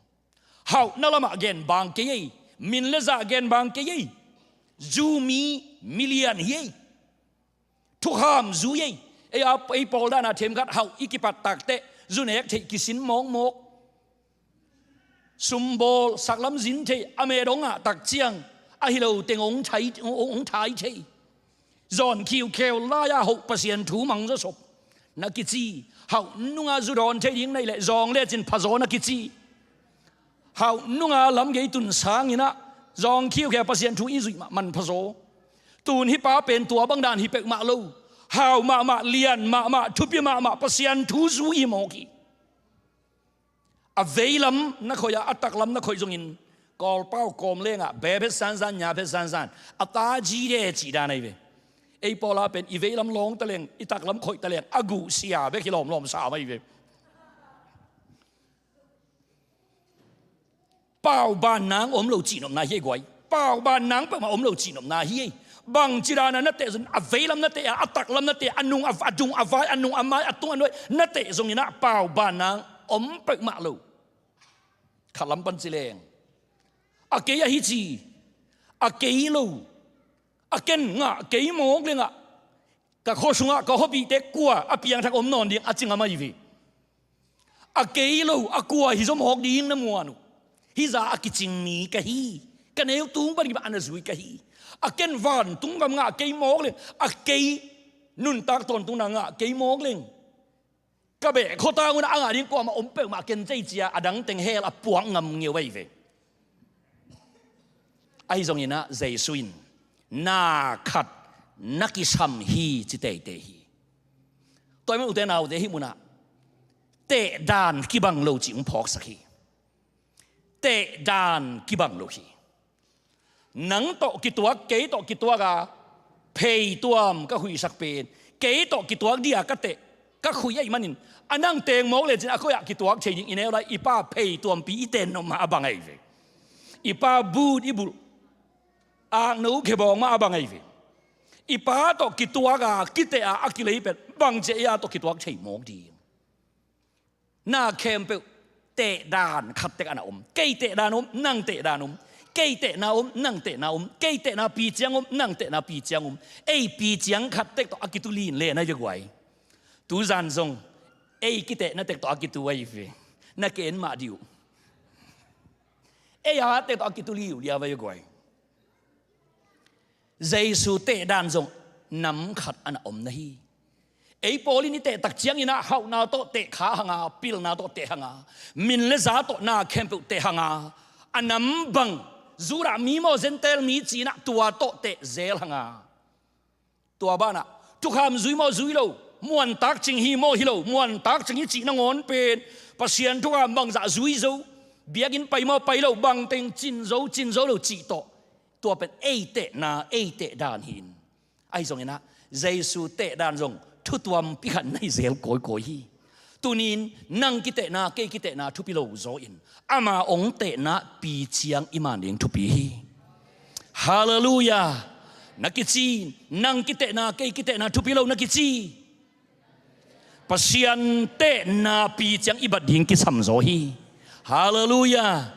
Hauhna lamah gen bang kei ei, min le zah gen bang kei ei. Zu mi, milian hi ei. Thukham zui ei. Ei a, ei pawl dana themkhat hauh i kipat takteh zu nek theih kisin mawkmawk. Sumbawl saklam zin thei a me dong ah tak ciang a hi lo teng hong thai, hong, hong thai thei. Zawn khiukheu lai-a hoh Pasian thu mang zawsop na kici. Hauh nunga zu dawn thei ding na hih leh zawng lecin phazaw na kici. Hauh nunga lam gei tun sanginah zawng khiukheu Pasian thu i zuih mah man phazaw. Tun hih pa pen tua bang dan hi peuhmah lo. Hau mahmah, lian mahmah, thupi mahmah Pasian thu zui hi mawk hi. A veilam na khoih a, a taklam na khoih zongin Kawlpau kawm lengah be phet sansan, nya phet sansan a ta ji de cih dan ahi ve. Ei pawla pen i veilam lawng taleng, i taklam khoih taleng a guh sia bek hi lawmlawm sam ahi ve. Pau ban nang om lo cihnopna hi ei guai. Pau ban nang peuhmah om lo cihnopna hi ei. Bangci dana na teh zong a veilam na teh a, a taklam na teh a, a nung a, a dung a vai, a nung a mai, a tung a nuai na teh zonginah pau ban nang om peuhmah lo. Khatlam pan ci leng a kei ahi ci, a kei lo, a ken ngah kei mawk lengah ka khua sungah ka khuapihte kua a piangthak om nawn ding a ci ngam ahi ve. A kei lo a kua hi zaw mawk ding na muan uh. Hih za a kicing mi ka hi. Ka neu tung pan kipan a na zui ka hi. A ken vantung gam ngah kei mawk leng, a kei nuntak tawntung na ngah kei mawk leng, ka beh khuatang unah a ngah ding kuamah om peuhmah ken cei cia a dang teng hell a puak ngam ngeu ahi ve. Ahi zonginah Jesu in na khat na kisam hi ci teitei hi. Tua ahih man ute naute hih munah tehdan kibang lo cih hong phawksak hi. Tehdan kibang lo hi. Nang tawh kituak, kei tawh kituak a, pheituam ka khuihsak pen kei tawh kituak dia ka teh, ka khuih ahih manin a nang teng mawk lecin a koi-ah kituak thei ding i neu lai. I pa pheituampi i ten nop mah a bang ahi ve. I pa but i bulh akno khebawng mah a bang ahi ve. I pa tawh kituak a, kiteh a, a kilei pen bangci ei a tawh kituak thei mawk ding? Na khempeuh tehdan khat tek a na om. Kei tehdan om, nang tehdan om. Kei tehna om, nang tehna om. Kei tehna piciang om, nang tehna piciang om. Ei piciang khat tek tawh a kitu lin le na hi ve guai. Tuzan zong ei kitehna tek tawh a kitu ahi ve. Na ken mah dih uh. Ei a tek tawh a kitu liuliau ahi ve guai. Jesu tehdan zong nam khat a na om na hi. Ei pawl in i teh tak ciangin ah hauhna tawh teh kha hang a, pilna tawh teh hang a, min le za tawh na khempeuh teh hang a, a nam bang, Judah mi maw, Gentile mi ci-in ah tua tawh teh zel hang a. Tua banah thukham zui maw, zui lo, muantak cing hi maw, hi lo, muantak cing hi cih nangawn pen Pasian thukham bangzah zui zo, biakinn pai maw, pai lo, bangteng cin zo, cin zo lo cih tawh, tua pen ei tehna, ei teh dan hi in. Ahi zongin ah Jesu teh dan zong thutuampi khat na hi zel kawikawi hi. Tuni-in nang kitehna, kei kitehna thupi lo zaw in, ama hong tehna pi ciang i man ding thupi hi. Halleluiah. Na kici, nang kitehna, kei kitehna thupi lo na kici. Pasian tehna pi ciang i bat ding kisam zaw hi. Halleluiah.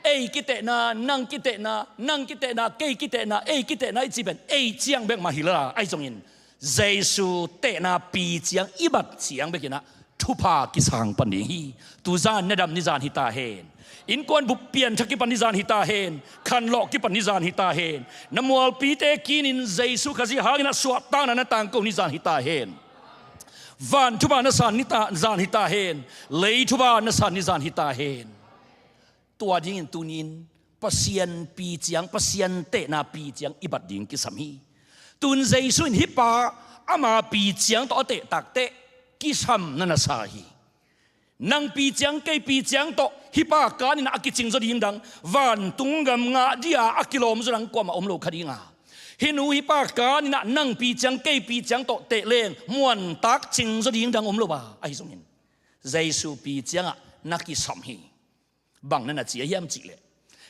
Ei kitehna, nang kitehna, nang kitehna, kei kitehna, ei kitehna i cih pen ei ciang bek mah hi lo a, ahi zongin Jesu tehna pi ciang i bat ciang bekin ah thupha kisang pan ding hi. Tuzan na dam ni zan hi ta hen. Innkuan bup piangthak kipan ni zan hi ta hen. Khanlawh kipan ni zan hi ta hen. Na mualpite kinin Jesu Khazih hangin ah suahtakna na tangko ni zan hi ta hen. Van thupha na san ni ta, zan hi ta hen. Lei thupha na san ni zan hi ta hen. Tua dingin tuni-in Pasian pi ciang, Pasian tehna pi ciang i bat ding kisam hi. Tun Jesu in hih pa ama pi ciang tawh a teh tak teh kisam na na sa hi. Nang pi ciang, kei pi ciang tawh hih pa kanin ah a kicing zaw ding dang, vantung gam ngah dia a kilawm zaw dang kuamah om lo kha ding a. Hih nu hih pa kanin ah nang pi ciang, kei pi ciang tawh teh leng muantak cing zaw ding dang om lo a, ahi zongin Jesu pi ciangah na kisam hi. Bang na na ci a hiam cih leh,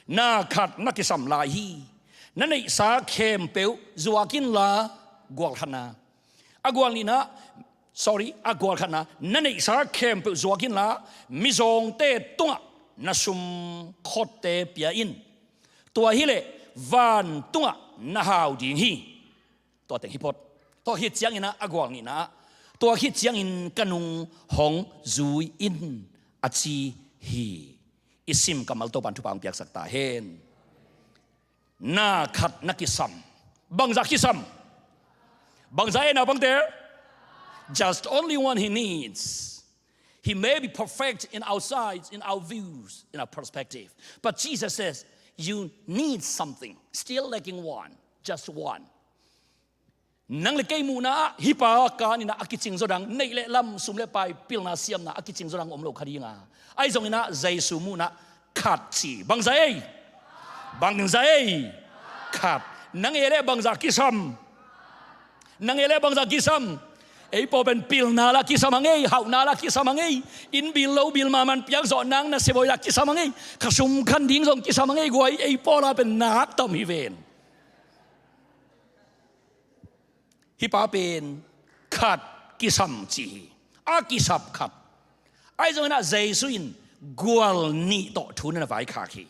na khat na kisam lai hi. Na neihsa khempeuh zuak inla, gual khatna. A gual nihna, sorry, a gual khatna, na neihsa khempeuh zuak inla, mizawngte tungah na sum khotte pia in. Tua hileh vantungah na hau ding hi. Tua teng hi phot. Tua khit ciangin ah a gual nihna ah, tua khit ciangin ka nung hong zui in, a ci hi. I sim kammal Topa'n thupha hong piaksak ta hen. Na khat na kisam. Bangzah kisam? Bangzah ei naupangte? Just only one he needs. He may be perfect in our sight, in our views, in our perspective. But Jesus says, you need something. Still lacking one. Just one. Nang le kei muhna ah hih pa kanin ah a kicing zaw dang, neih le lam, sum le pai, pilna siamna a kicing zaw dang om lo kha ding a. Ahi zongin ah Jesu muhna khat ci. Bangzah ei? Bangzah ei? Khat. Nang ei le bangzah kisam? Nang ei le bangzah kisam? Ei pawl pen pilna la kisam hang ei, hauhna la kisam hang ei. Inn bil lo bil mahmah piak zawh nang, na sibawi la kisam hang ei. Kha sum khan ding zong kisam hang ei guai, ei pawl la pen nak tam hi ven. Hih pa pen khat kisam ci hi. A kisap khat. Ahi zongin ah Jesu in gual nih tawh thu na na vaikhak hi.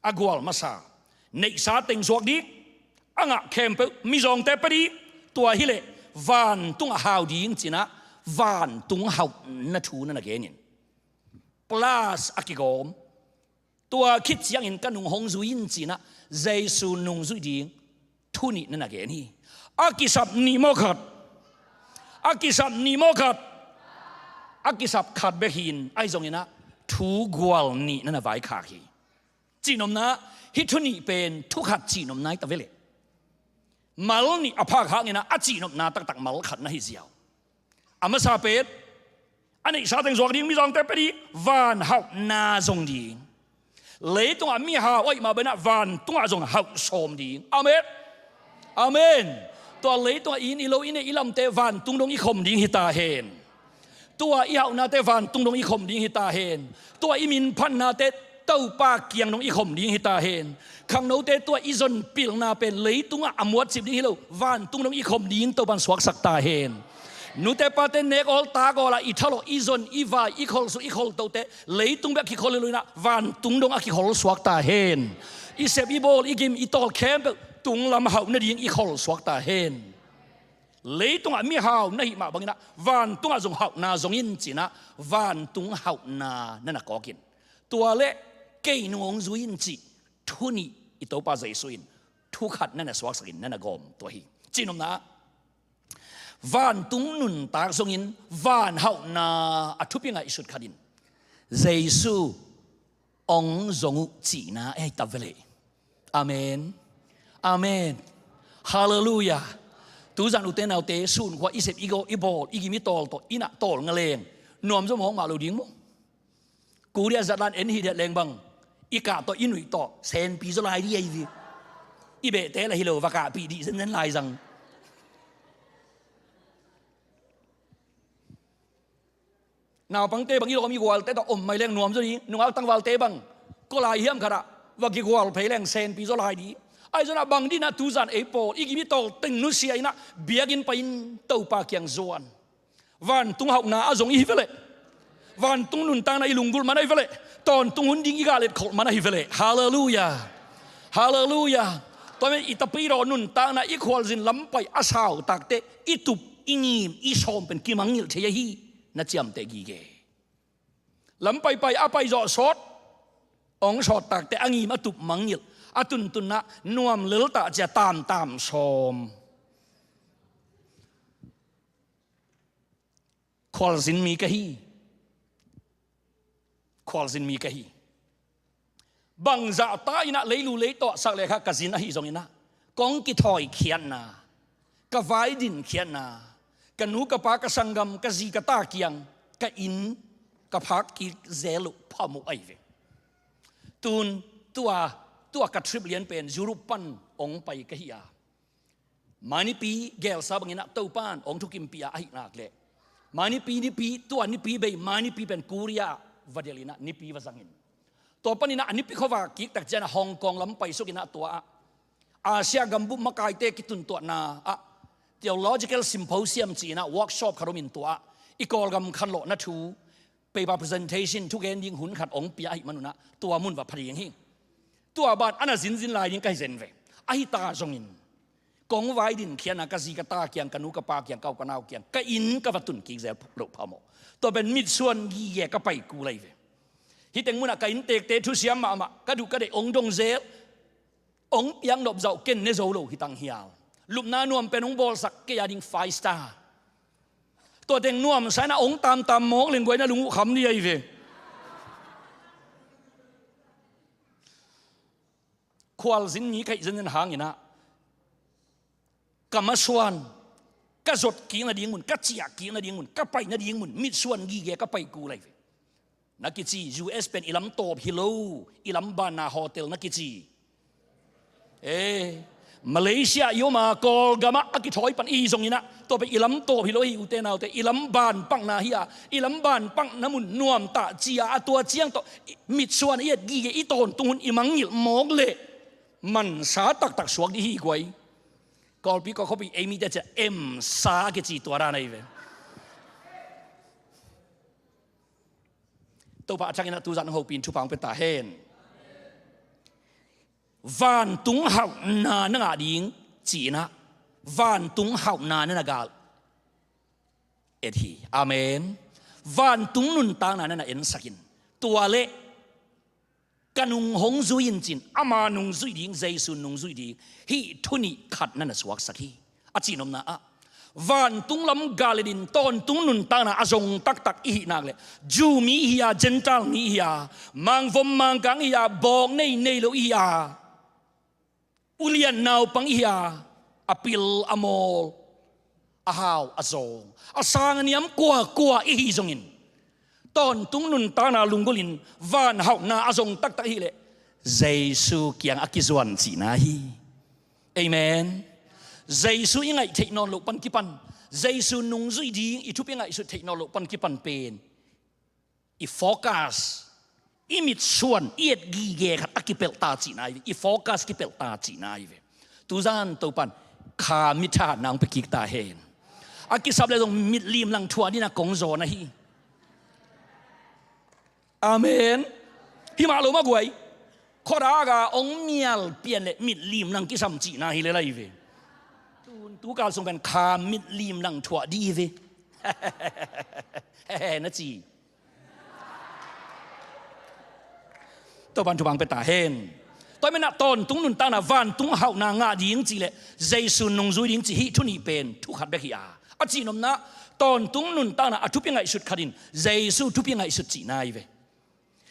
A gual masa, neihsa teng zuak ding, a ngah khempeuh mizawngte pia ding, tua hileh vantungah hau ding ci-in ah vantung hauhna thu na na gen in. Plus a kigawm. Tua khit ciangin ka nung hong zui in ci-in ah Jesu nung zuih ding thu nih na na gen hi. A kisap nih maw khat? A kisap nih maw khat? A kisap khat bek hi in, ahi zongin ah thu gual nih na na vaikhak hi. Cihnopna, hih thu nih pen thu khat cihnopna hi ta ve leh. Mal nih a phak hangin ah a cihnopna taktak mal khat na hi ziau. A masa pen, a neihsa teng zuak ding, mizawngte pia ding, van hauhna zong ding. Leitungah mihau ahih mah bangin ah vantungah zong hauh sawm ding. Amen. Amen. Tua leitungah i inn i lo, i neih i lamte vantung dong i khom ding hi ta hen. Tua i hauhnate vantung dong i khom ding hi ta hen. Tua i minphannate Topa kiang dong i khom ding hi ta hen. Khangnote, tua i zon pilna pen leitungah a muatcip ding hi lo, vantung dong i khom ding Topa'n suaksak ta hen. Nute pate nek awl tak awl ah i thalawh, i zon, i vai, i kholsuk, i kholtote leitung bek kikhol hi lo in ah vantung dong a kikhol suak ta hen. I sep, i bawl, i gim, i tawl khempeuh tung lam hauh nading i khol suak ta hen. Leitungah mihau na hih mah bangin ah vantungah zong hauhna zong in ci-in ah vantung hauhna na na kawk in. Tua leh kei nung hong zui in cih thu nih i Topa Jesu in Thu khat na na suaksakin na na gawm tua hi. Cihnopna ah, vantung nuntak zongin van hauhna a thupi ngaihsut khatin Jesu hong zong uh cihna ahi ta veleh. Amen. Amen. Halleluiah. Tuzan ute naute, sunkhua i sep, i go, i bawl, i gim i tawl tawh i na tawl ngaleng nuam zaw mawk mah lo ding maw? Korea zatlan en hi diat leng bang, i kah tawh i nuih tawh senpi zaw lai di ahi hi. I behte lah hi lo, va kahpih dih zenzen lai zang. Naupangte bang, i lawm i gualte tawh om mai leng nuam zaw ding. Nungak tangvalte bang, kua lai hiam khatah va kigual phei leng senpi zaw lai dih. Ahi zongin ah bang dih inah tuzan ei pawl i gim i tawl teng nusia inah biakinn pai-in Topa kiang zuan. Vantung hauhna a zong i hi veleh. Vantung nuntakna i lunggulh man ahi veleh. Tawntung hun ding i gah letkholh man ahi veleh. Halleluiah. Halleluiah. Tua manin i tapidaw nuntakna, i khualzin lampai a sau takteh i tup, i ngim, i sawm pen kimangngilh thei ahi, na ciamteh gige. Lampai pai a paizawh sawt, hong sawt takteh a ngim, a tup mangngilh, a tuntunna nuam lel tah cia tamtam sawm. Khualzin mi ka hi. Khualzin mi ka hi. Bangzah ta inah leilu leitaw ah sak le kha ka zin ahi zongin ah, kong kithawi khiatna, ka vaidin khiatna, ka nu ka pa, ka sanggam, ka zi ka ta kiang, ka inn ka phak kik zel uh phamawh ahi ve. Tun tua, tua ka trip lian pen Europe pan hong pai ka hi a, mai nipi gelsa bangin ah Topan hong thukimpih a ahih nak leh, mai nipi, nipi, tua nipi bei, mai nipi pen Korea ah va delh inah nipi va zangin, tua panin ah a nipi khuavak kiktak ciangin ah Hong Kong lam paisuk inah tua ah Asia gambup makaite kituntuahna ah theological symposium ci inah workshop khat om in, tua ah i Kawlgam khanlawhna thu, paper presentation, thugen ding hun khat hong pia ahih manun ah tua mun va pha ding hi. Tua ban a na zinzin lai ding ka hi zen ve. Ahi ta zongin kong vaidin khiatna, ka zi ka ta kiang, ka nu ka pa kiang, ka u ka nau kiang, ka inn ka va tun kik zel loh phamawh. Tua pen mitsuan gige ka pai kul ahi ve. Hih teng munah ka inntekte thusiam mahmah, ka duh ka deih hong dong zel. Hong piak nop zah uh ken ne zo lo hi tang hial. Lupna nuam pen hong bawlsak kei a ding five star. Tua teng nuamsa inah hong tamtam mawk leng guai na lung uh kham ni ahi ve. Khualzin mi ka hih zenzen hangin ah, ka masuan, ka zot kik nading mun, ka ciah kik nading mun, ka pai nading mun mitsuan gige ka pai kul ahi ve. Na kici, U S pen i lam tawp hi lo, i lam banna hotel na kici. Eh, Malaysia i om a, Kawlgam ah a kithawi pan i hi zongin ah, tua pen i lam tawp hi lo hi, ute naute, i lam banpakna hi a, i lam banpakna mun nuamtah ci a, a tua ciang tawh mitsuan i et gige, i tawntung hun i mangngilh mawk leh mansa taktak suak dih hi guai. Kawlpi, Kawlpi khuapi ei mite ciah emsa a kici tua dan ahi ve. Topa a thang inah tuzan hong hopih in thupha hong pia ta hen. Vantung hauhna na ngah ding ci inah, vantung hauhna na na gal et hi. Amen. Vantung nuntakna na na ensak in, tua leh ka nung hong zui in cin, ama nung zuih ding, Jesu nung zuih ding, hih thu nih khat na na suaksak hi. A cihnopna ah, vantung lam gal et in tawntung nuntakna a zong taktak i hih nak leh, Jew mi i hi a, Gentile mi i hi a, mangvom mangkang i hi a, bawk nei nei lo i hi a, ulian naupang i hi a, a pil a mawl, a hau a zawng, a sang a niam kuakua i hi zongin, tawntung nuntakna lunggulh in van hauhna a zong taktak i hih leh Jesu kiang a kizuan cihna hi. Amen. Jesu i ngaih theih nawn loh pan kipan, Jesu nungzuih ding i thupi ngaihsut theih nawn loh pan kipan pen i focus, i mitsuan, i et gige khat a kipelh ta cihna hi ve. I focus kipelh ta cihna hi ve. Tuzan Topan kha mithahatna hong pia kik ta hen. A kisap leh zong mitlim lang thuah ding a kong zawn ahi. Amen. Hi mah lo mah guai. Khuadak a hong mial pian leh mitlim lang kisam cihna hi lel ahi ve. Tun tukal sung pen kha mitlim lang thuah dih hi ve. Na ci. Topan thupha hong pia ta hen. Tua manin ah tawntung nuntakna vantung hauhna ngah ding cih leh Jesu nungzui ding cih hih thu nih pen thu khat bek hi a, a cihnopna ah tawntung nuntakna a thupi ngaihsut khat in Jesu thupi ngaihsut cihna hi ve.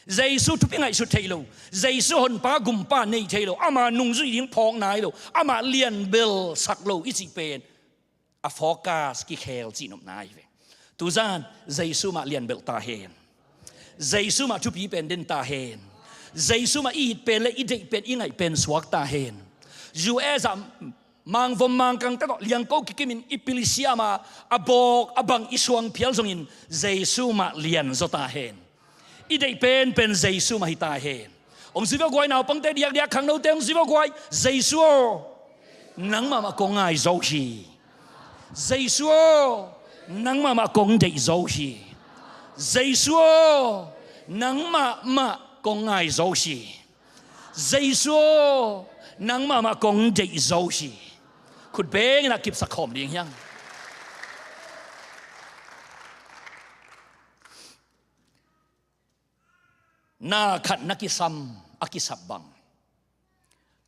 Jesu thupi ngaihsut thei lo, Jesu honpa gumpa nei thei lo, ama nungzui ding phawk nai lo, ama lianbelsak lo i cih pen a focus kikhel cihnopna hi ve. Tuzan Jesu mah lianbelh ta hen. Jesu mah thupi pen den ta hen. Jesu mah i it pen le i deih pen i ngaih pen suak ta hen. U S ah mangvom mangkang tawh liangko kikimin i pilsiam a, a bawk a bang i suang phial zongin Jesu mah lianzaw ta hen. I deih penpen Jesu mah hi ta hen. Hong zui vo guai, naupangte diakdiak, khangnote hong zui vo guai. Jesu aw, nangmah mah kong ngai zo hi. Jesu aw, nangmah mah kong deih zo hi. Jesu aw, nangmah mah kong ngai zo hi. Jesu aw, nangmah mah kong deih zo hi. Khut bengin a kipsak khawm ding hiang. Na khat na kisam a kisap bang,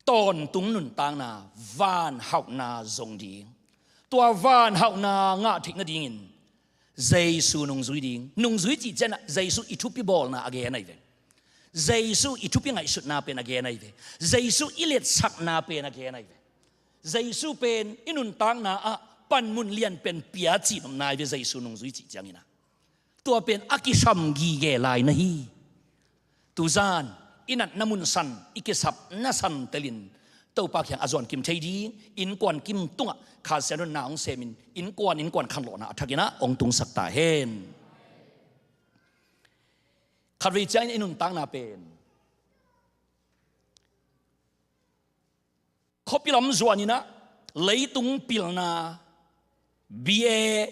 tawntung nuntakna van hauhna zong ding. Tua van hauhna ngah theih nadingin Jesu nungzui ding. Nungzui cih ciangin ah Jesu i thupi bawlna a gen ahi ve. Jesu i thupi ngaihsutna pen a gen ahi ve. Jesu i letsakna pen a gen ahi ve. Jesu pen i nuntakna ah panmun lianpen pia cihnopna ahi ve, Jesu nungzui cih ciangin ah. Tua pen a kisam gige lai na hi. Tuzan i natna mun san, i kisapna san telin Topa kiang a zuan kim thei ding, innkuan kim tungah Kha Siangtho in na hong semin, innkuan innkuan khanlawhna a thakin ah hong tungsak ta hen. Khatvei ciangin i nuntakna pen khuapi lam zuanin ah leitung pilna, B A,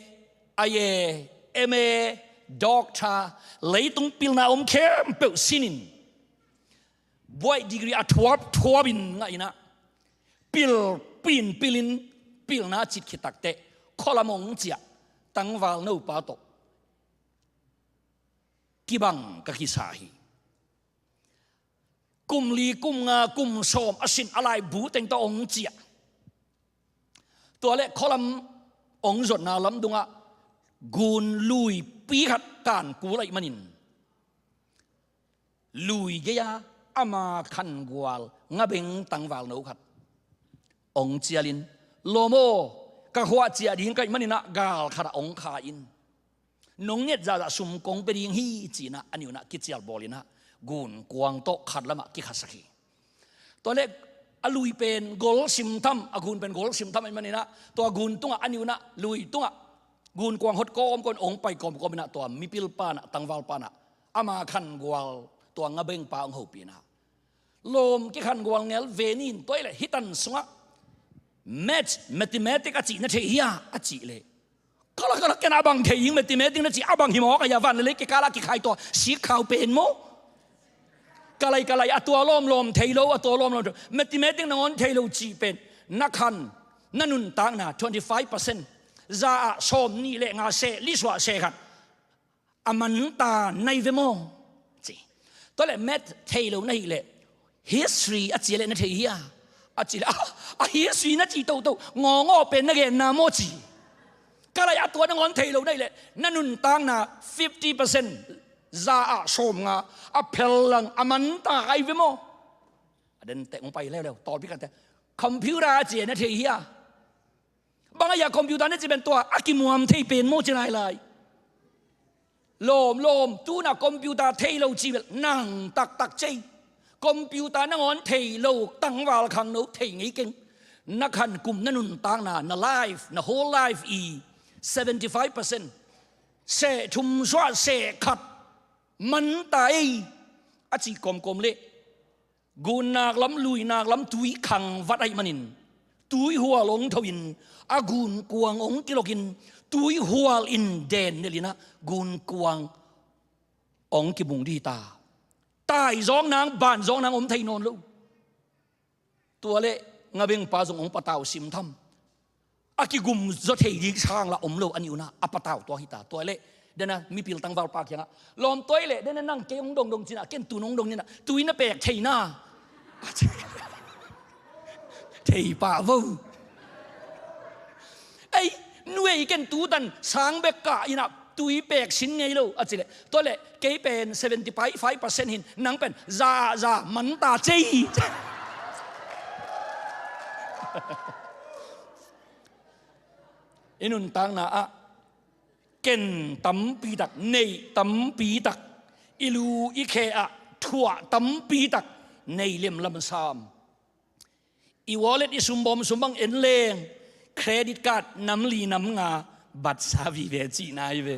I A, M A, doctor, leitung pilna om khempeuh sinin, buaih degree a thuap thuapin ngahin ah, pil, pin pilin pilna cit khit takteh, khua lam hong ciah tangval nopa tawh kibang ka kisa hi. Kum li, kum nga, kum sawm a sin a laibu teng tawh hong ciah. Tua leh khua lam hong zuatna lam dungah gun luipi khat kan kul ahih manin, lui gei-a ama khangual ngabeng tangval no khat hong cialin, "Lawm aw, ka khua ah ciah ding ka hih manin ah gal khat ah hong kha in. Nong nget zahzah sum kong pia ding hi," ci-in ah a nih un ah kicial bawlin ah gunkuang tawh khat lamah kikhasak hi. Tua leh a lui pen gol simtham, a gun pen gol simtham ahih manin ah tua gun tungah a nih un ah lui tungah gunkuang hot kawmkawm in hong pai kawmkawm in ah tua mipil pa in ah, tangval pa in ah ama khangual tua ngabeng pa hong hopih in ah, "Lawm, kikhangual ngel ve ni in, tua hi leh hih tan sungah maths, mathematics a cih na thei hia?" a cih leh, "Ka la, ka la, ken a bang thei ing, mathematics na cih a bang hi mawk a, a van le lei kikal ah kikhai tua sikkhau pen maw? Ka lai, ka lai, a tua lawmlawm thei lo, a tua lawmlawm thei lo, mathematics nangawn thei lo cih pen na khan, na nuntakna twenty five percent, za ah sawm nih le nga seh, li suah seh khat a man ta na hi ve maw?" ci. "Tua leh maths thei lo na hih leh history a cih leh na thei hia?" a cih leh, "A, a history na cih toto ngawngawh pen na genna maw?" ci. "Ka lai, a tua nangawn thei lo na hih leh na nuntakna fifty percent, za ah sawm nga a phellang a man ta ahi ve maw?" A den teh hong pai leuleu, tawlpi khat teh, "Computer a cih na thei hia?" "Bang a hia computer na cih pen, tua a kimuam thei pen maw?" ci lailai. "Lawmlawm, tu-in ah computer thei lo cih bel nang taktak cei. Computer nangawn thei lo, tangval khangno thei ngei keng. Na khan kum, na nuntakna, na life, na whole life i seventy five percent, seh thum suah seh khat man ta ei," a cih kawmkawm leh, gunnak lam, luinak lam tui khangvat ahih manin, tuihual hong tho-in a gunkuang hong kilokin, tuihual in den nelh in ah gunkuang hong kibung dih ta. Taizawk nang, banzawk nang om thei nawn lo. Tua leh ngabengpa zong hong patau simtham. A kigumzaw thei ding sang lah om lo a nih un ah a patau tua hi ta. Tua leh den a mipil tangvalpa kiangah, "Lawm, tua hi leh den a nang kei hong dongdong cin ah, ken tu-in hong dong ning ah, tui na pek thei na," a ci. Ei pah vo. Ei, nuei ken tutan sang bek kah in ah tui pek sin ngei lo a ci leh, tua leh kei pen seventy five percent hin, nang pen za za man ta cei. I nuntakna ah ken tampi tak, neih tampi tak, i lu i khe ah thuah tampi tak nei lemlam sam. I wallet i sumbawm sum bang en leng, credit card nam li nam nga bat sa vive cihna hi ve.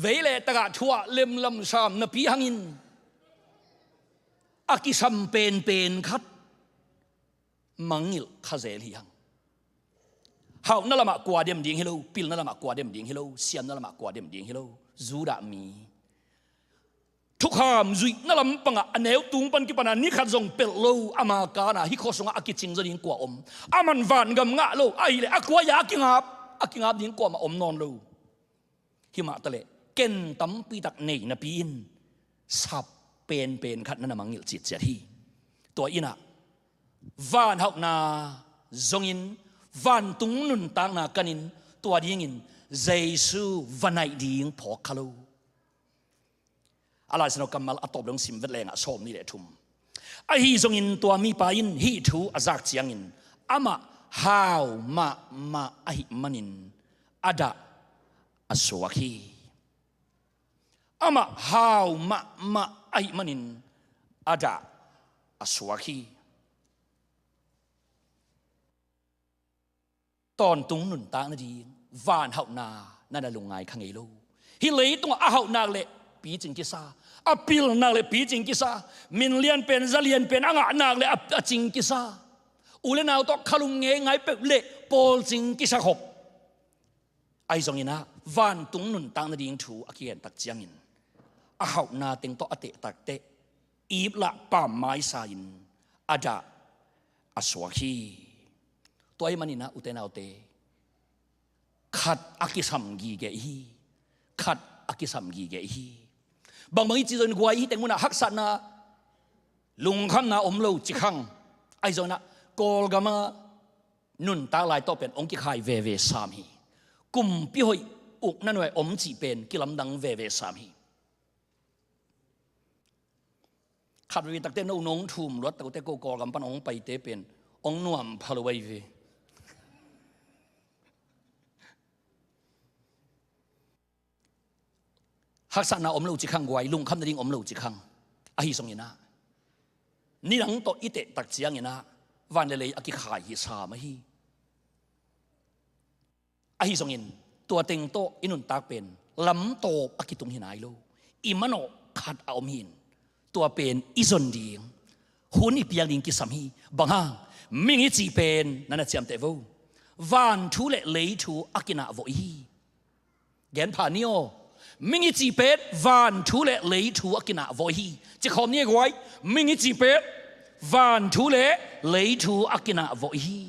Vei le takah thuah lemlam sam napi hangin a kisam penpen khat mangngilh kha zel hi hang. Hauhna lamah kua dem ding hi lo, pilna lamah kua dem ding hi lo, siamna lamah kua dem ding hi lo. Judah mi thukham zuihna lampangah a neu tung pan kipana ni khat zong pelh lo, ama kana hih khua sungah a kicing zaw ding kua om? Aman vangam ngah lo ahileh a kua-a a kingap, a kingap ding kuamah om nawn lo. Himah taleh ken tampi tak nei napi in sap penpen khat na na mangngilh citciat hi. Tua in ah vanhauhna zongin, vantung nuntakna kanin, tua dingin Jesu va naih ding phawk kha lo. A Lai Siangtho kammal a tawp dong sim vet lengah, sawmnih le thum. Ahi zongin tua mipa in hih thu a zak ciangin amah hau mahmah ahih manin a dah a suak hi. Amah hau mahmah ahih manin a dah a suak hi. Tawntung nuntak nading vanhauhna na na lungngai kha ngei lo. Hih leitungah a hauh nak le picing kisa, a pil nak le picing kisa, min lianpen za lianpen a ngah nak le a, a cing kisa, u le nau tawh khalum ngeingai peuh le pawlcing kisa khop. Ahi zongin ah vantung nuntak nading thu a kigen tak ciangin a hauhna teng tawh a tehtak teh iplah pammaisa in a dah a suak hi. Tua ahih manin ah ute naute, khat a kisam gige i hi. Khat a kisam gige i hi. Bangbang i cih zongin guai, hih teng munah haksatna, lungkhamna om lo ci khang. Ahi zongin ah Kawlgam a nuntak lai tawh pen hong kikhai veve sam hi. Kumpi hoih, ukna nuai om cih pen kilamdang veve sam hi. Khat veve takte no nong thum luat takte ko Kawlgam pan hong paite pen hong nuam pha lo ahi ve. Haksatna om lo ci khang guai, lungkham nading om lo ci khang. Ahi zongin ah nidang tawh i tehtak ciangin ah van le lei a kikhai hi sam ahi. Ahi zongin tua teng tawh i nuntak pen lamtawp a kitung hi nai lo. I manawh khat a om hi in, tua pen i zon ding, hun i piak ding kisam hi. Bang hang? Ming i cih pen na na ciamteh vo, van thu le lei thu a kinah vawh i hi. Gen pha ni aw. Ming i cih pen van thu le lei thu a kinah vawh i hi. Ci khawm ni e guai. Ming i cih pen van thu le lei thu a kinah vawh i hi.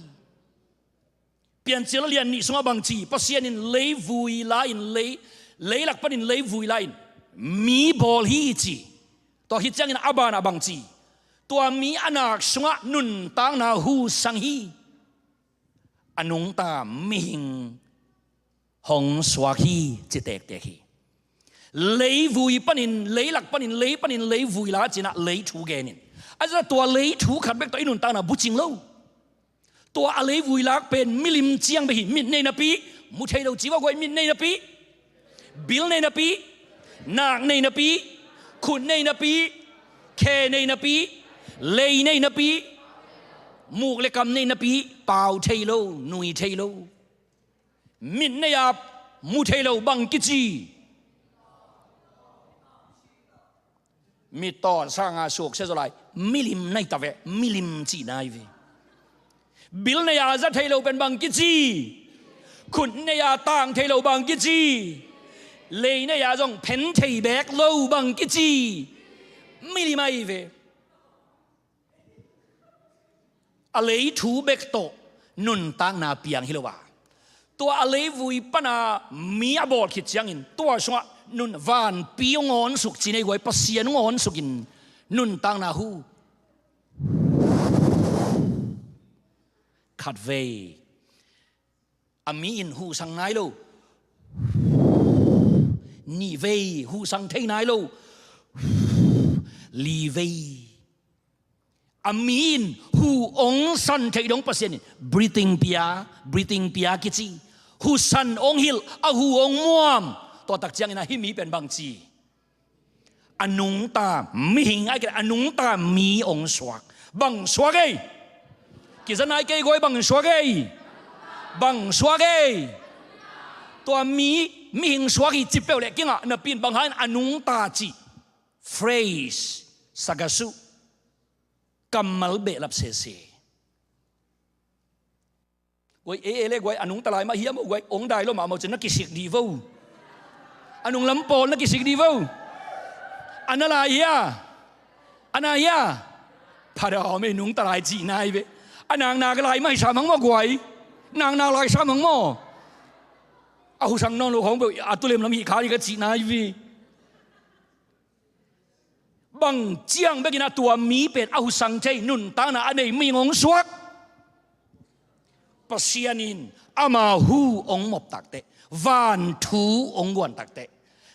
Piancil a lian nih sungah bang ci? Pasian in leivui la-in, lei, leilak panin leivui la-in mi bawl hi ci. Tua khit ciangin a banah bang ci? Tua mi a nak sungah nuntakna hu sang hi. A nungta mihing hong suak hi, ci tektek hi. Leivui panin, leilak panin, lei panin leivui la ci-in ah lei thu gen in. A zah tua lei thu khat bek tawh i nuntakna bucing lo. Tua a leivui lak pen milim ciang bek hi. Mit nei napi, mu thei lo ci va guai, mit nei napi, bil nei napi, nak nei napi, khut nei napi, khe nei napi, lei nei napi, muk le kam nei napi, pau thei lo, nui thei lo. Mit nei a mu thei lo bang kici? Mit tawn sanga suk sia zaw lai. Milim nai ta ve, milim cihna hi ve. Bil nei a za thei lo pen bang kici? Khut nei a tang thei lo bang kici? Lei nei a zong phen thei bek lo bang kici? Milim ahi ve. A lei thu bek tawh nuntakna piang hi lo a, tua a leivui pana mi a bawl khit ciangin tua sungah Nun vanpi hong awnsuk ci nei guai, Pasian hong awnsuk in nuntakna hu. Khatvei a mi in hu sang nai lo. Nihvei hu sang thei nai lo. Livei a mi in hu ong san theih dong Pasian in breathing pia, breathing pia kici. Hu san ong hilh, a hu ong muam. Tua tak ciangin a hih mi pen bangci? A nungta mihing, a nungta mi ong suak. Bang suak ei? Kiza nai kei guai, bang suak ei? Bang suak ei? Tua mi, mihing suak hi ci peuh leh kingah napi in bang hangin a nungta cih phrase sagasuh kammal behlap sese. Guai, e, e le guai, a nungta lai mah hiam o guai, ong dai lo mah mo cin na kisik dih vo. A nunglam pawl na kisik dih vo. A na lai hia? A na hia? Phada om e, nungta lai cih nai ve. A naknak lai mah hi sam hang maw guai. Naknak lai sam hang maw. A hu sang nawn lo khawng beuh a tu lemlam hih kha dih ka cih nai ve. Bang ciang bekin a tua mi pen a hu sang thei nuntakna a nei mihing ong suak? Pasian in ama hu ong mop takteh, van thu ong guan takteh,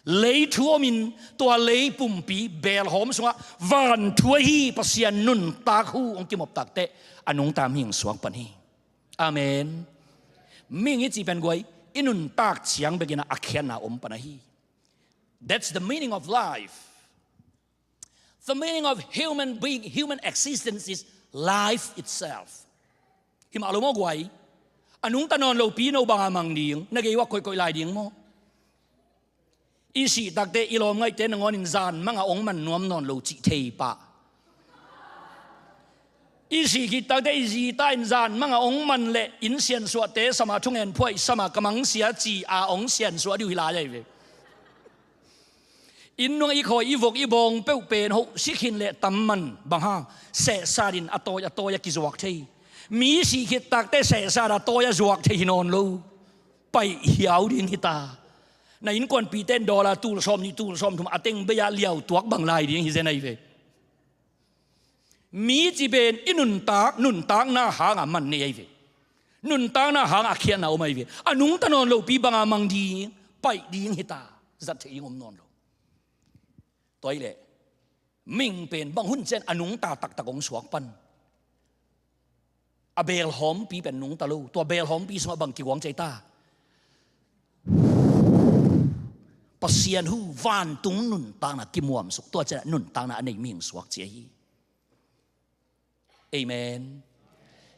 lei thu omin tua lei pumpi belhawm sungah van thu ahi Pasian nuntak hu ong kimop takteh a nungta mihing suak pan hi. Amen. Mihing i cih pen guai, i nuntak ciang bekin a khiatna om pan ahi. That's the meaning of life. The meaning of human being, human existence is life itself. Hi mah lo maw guai? A nungta nawn lopi no banga mang ding, na gei uah koihkoih lai ding maw? I sih takteh i lawm ngaihte nangawnin zan manga ong man nuam nawn lo cih thei pah. I sih khit takteh i zita in zan manga ong man leh inn siansuahte sama thungen phuaih sama ka mangsia ci a ong siansuah dih uh hi lai ahi ve. Inn nung i khawi i vok i bawng peuh pen hoh si khin leh tam man bang hang sehsat in a tawi a tawi a kizuak thei. Mi sih khit takteh sehsat a tawi a zuak thei hi nawn lo. Paih hiau ding hita. Na innkuanpihte in dollar tul sawm nih tul sawm thum a teng bei-ah liau tuak bang lai ding hi zen ahi ve. Mi ci pen i nuntak, nuntakna hanga man nei ahi ve. Nuntakna hanga khiatna om ahi ve. A nungta nawn lopi banga mang ding, paih ding hita. Zat thei ding om nawn lo. Tua hi leh mihing pen bang hun ciang a nungta taktak ong suak pan? A belhawmpi pen nungta lo. Tua belhawmpi sungah bang kiguang ci ei ta? Pasian hu, vantung nuntakna kimuamsuk. Tua ciangin nuntakna a nei mihing suak ci ahi. Amen.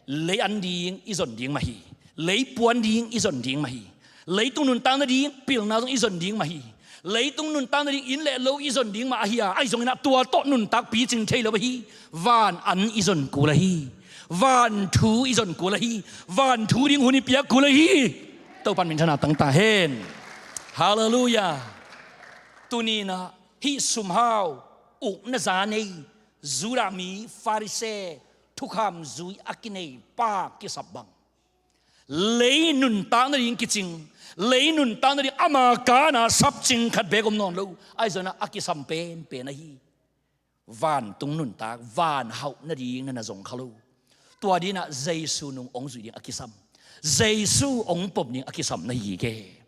Lei an ding i zon ding mah hi. Lei puan ding i zon ding mah hi. Leitung nuntak nading pilna zong i zon ding mah hi. Leitung nuntak nading inn le lo i zon ding mah ahi a, ahi zongin ah tua tawh nuntak picing thei lo ahi. Van an i zon kul ahi. Van thu i zon kul ahi. Van thu ding hun i piak kul ahi. Topan minthanna tang ta hen. Halleluiah. Tuni-in ah hih sumhau ukna za nei Judah mi Farisee thukham zui a kinei pa kisap bang, lei nuntak nading kicing, lei nuntak nading ama kana sapcing khat beek om nawn lo. Ahi zongin ah a kisam penpen ahi. Vantung nuntak, van hauh nading na na zong kha lo. Tua dingin ah Jesu nung ong zuih ding a kisam, Jesu ong pom ding a kisam na hi kei.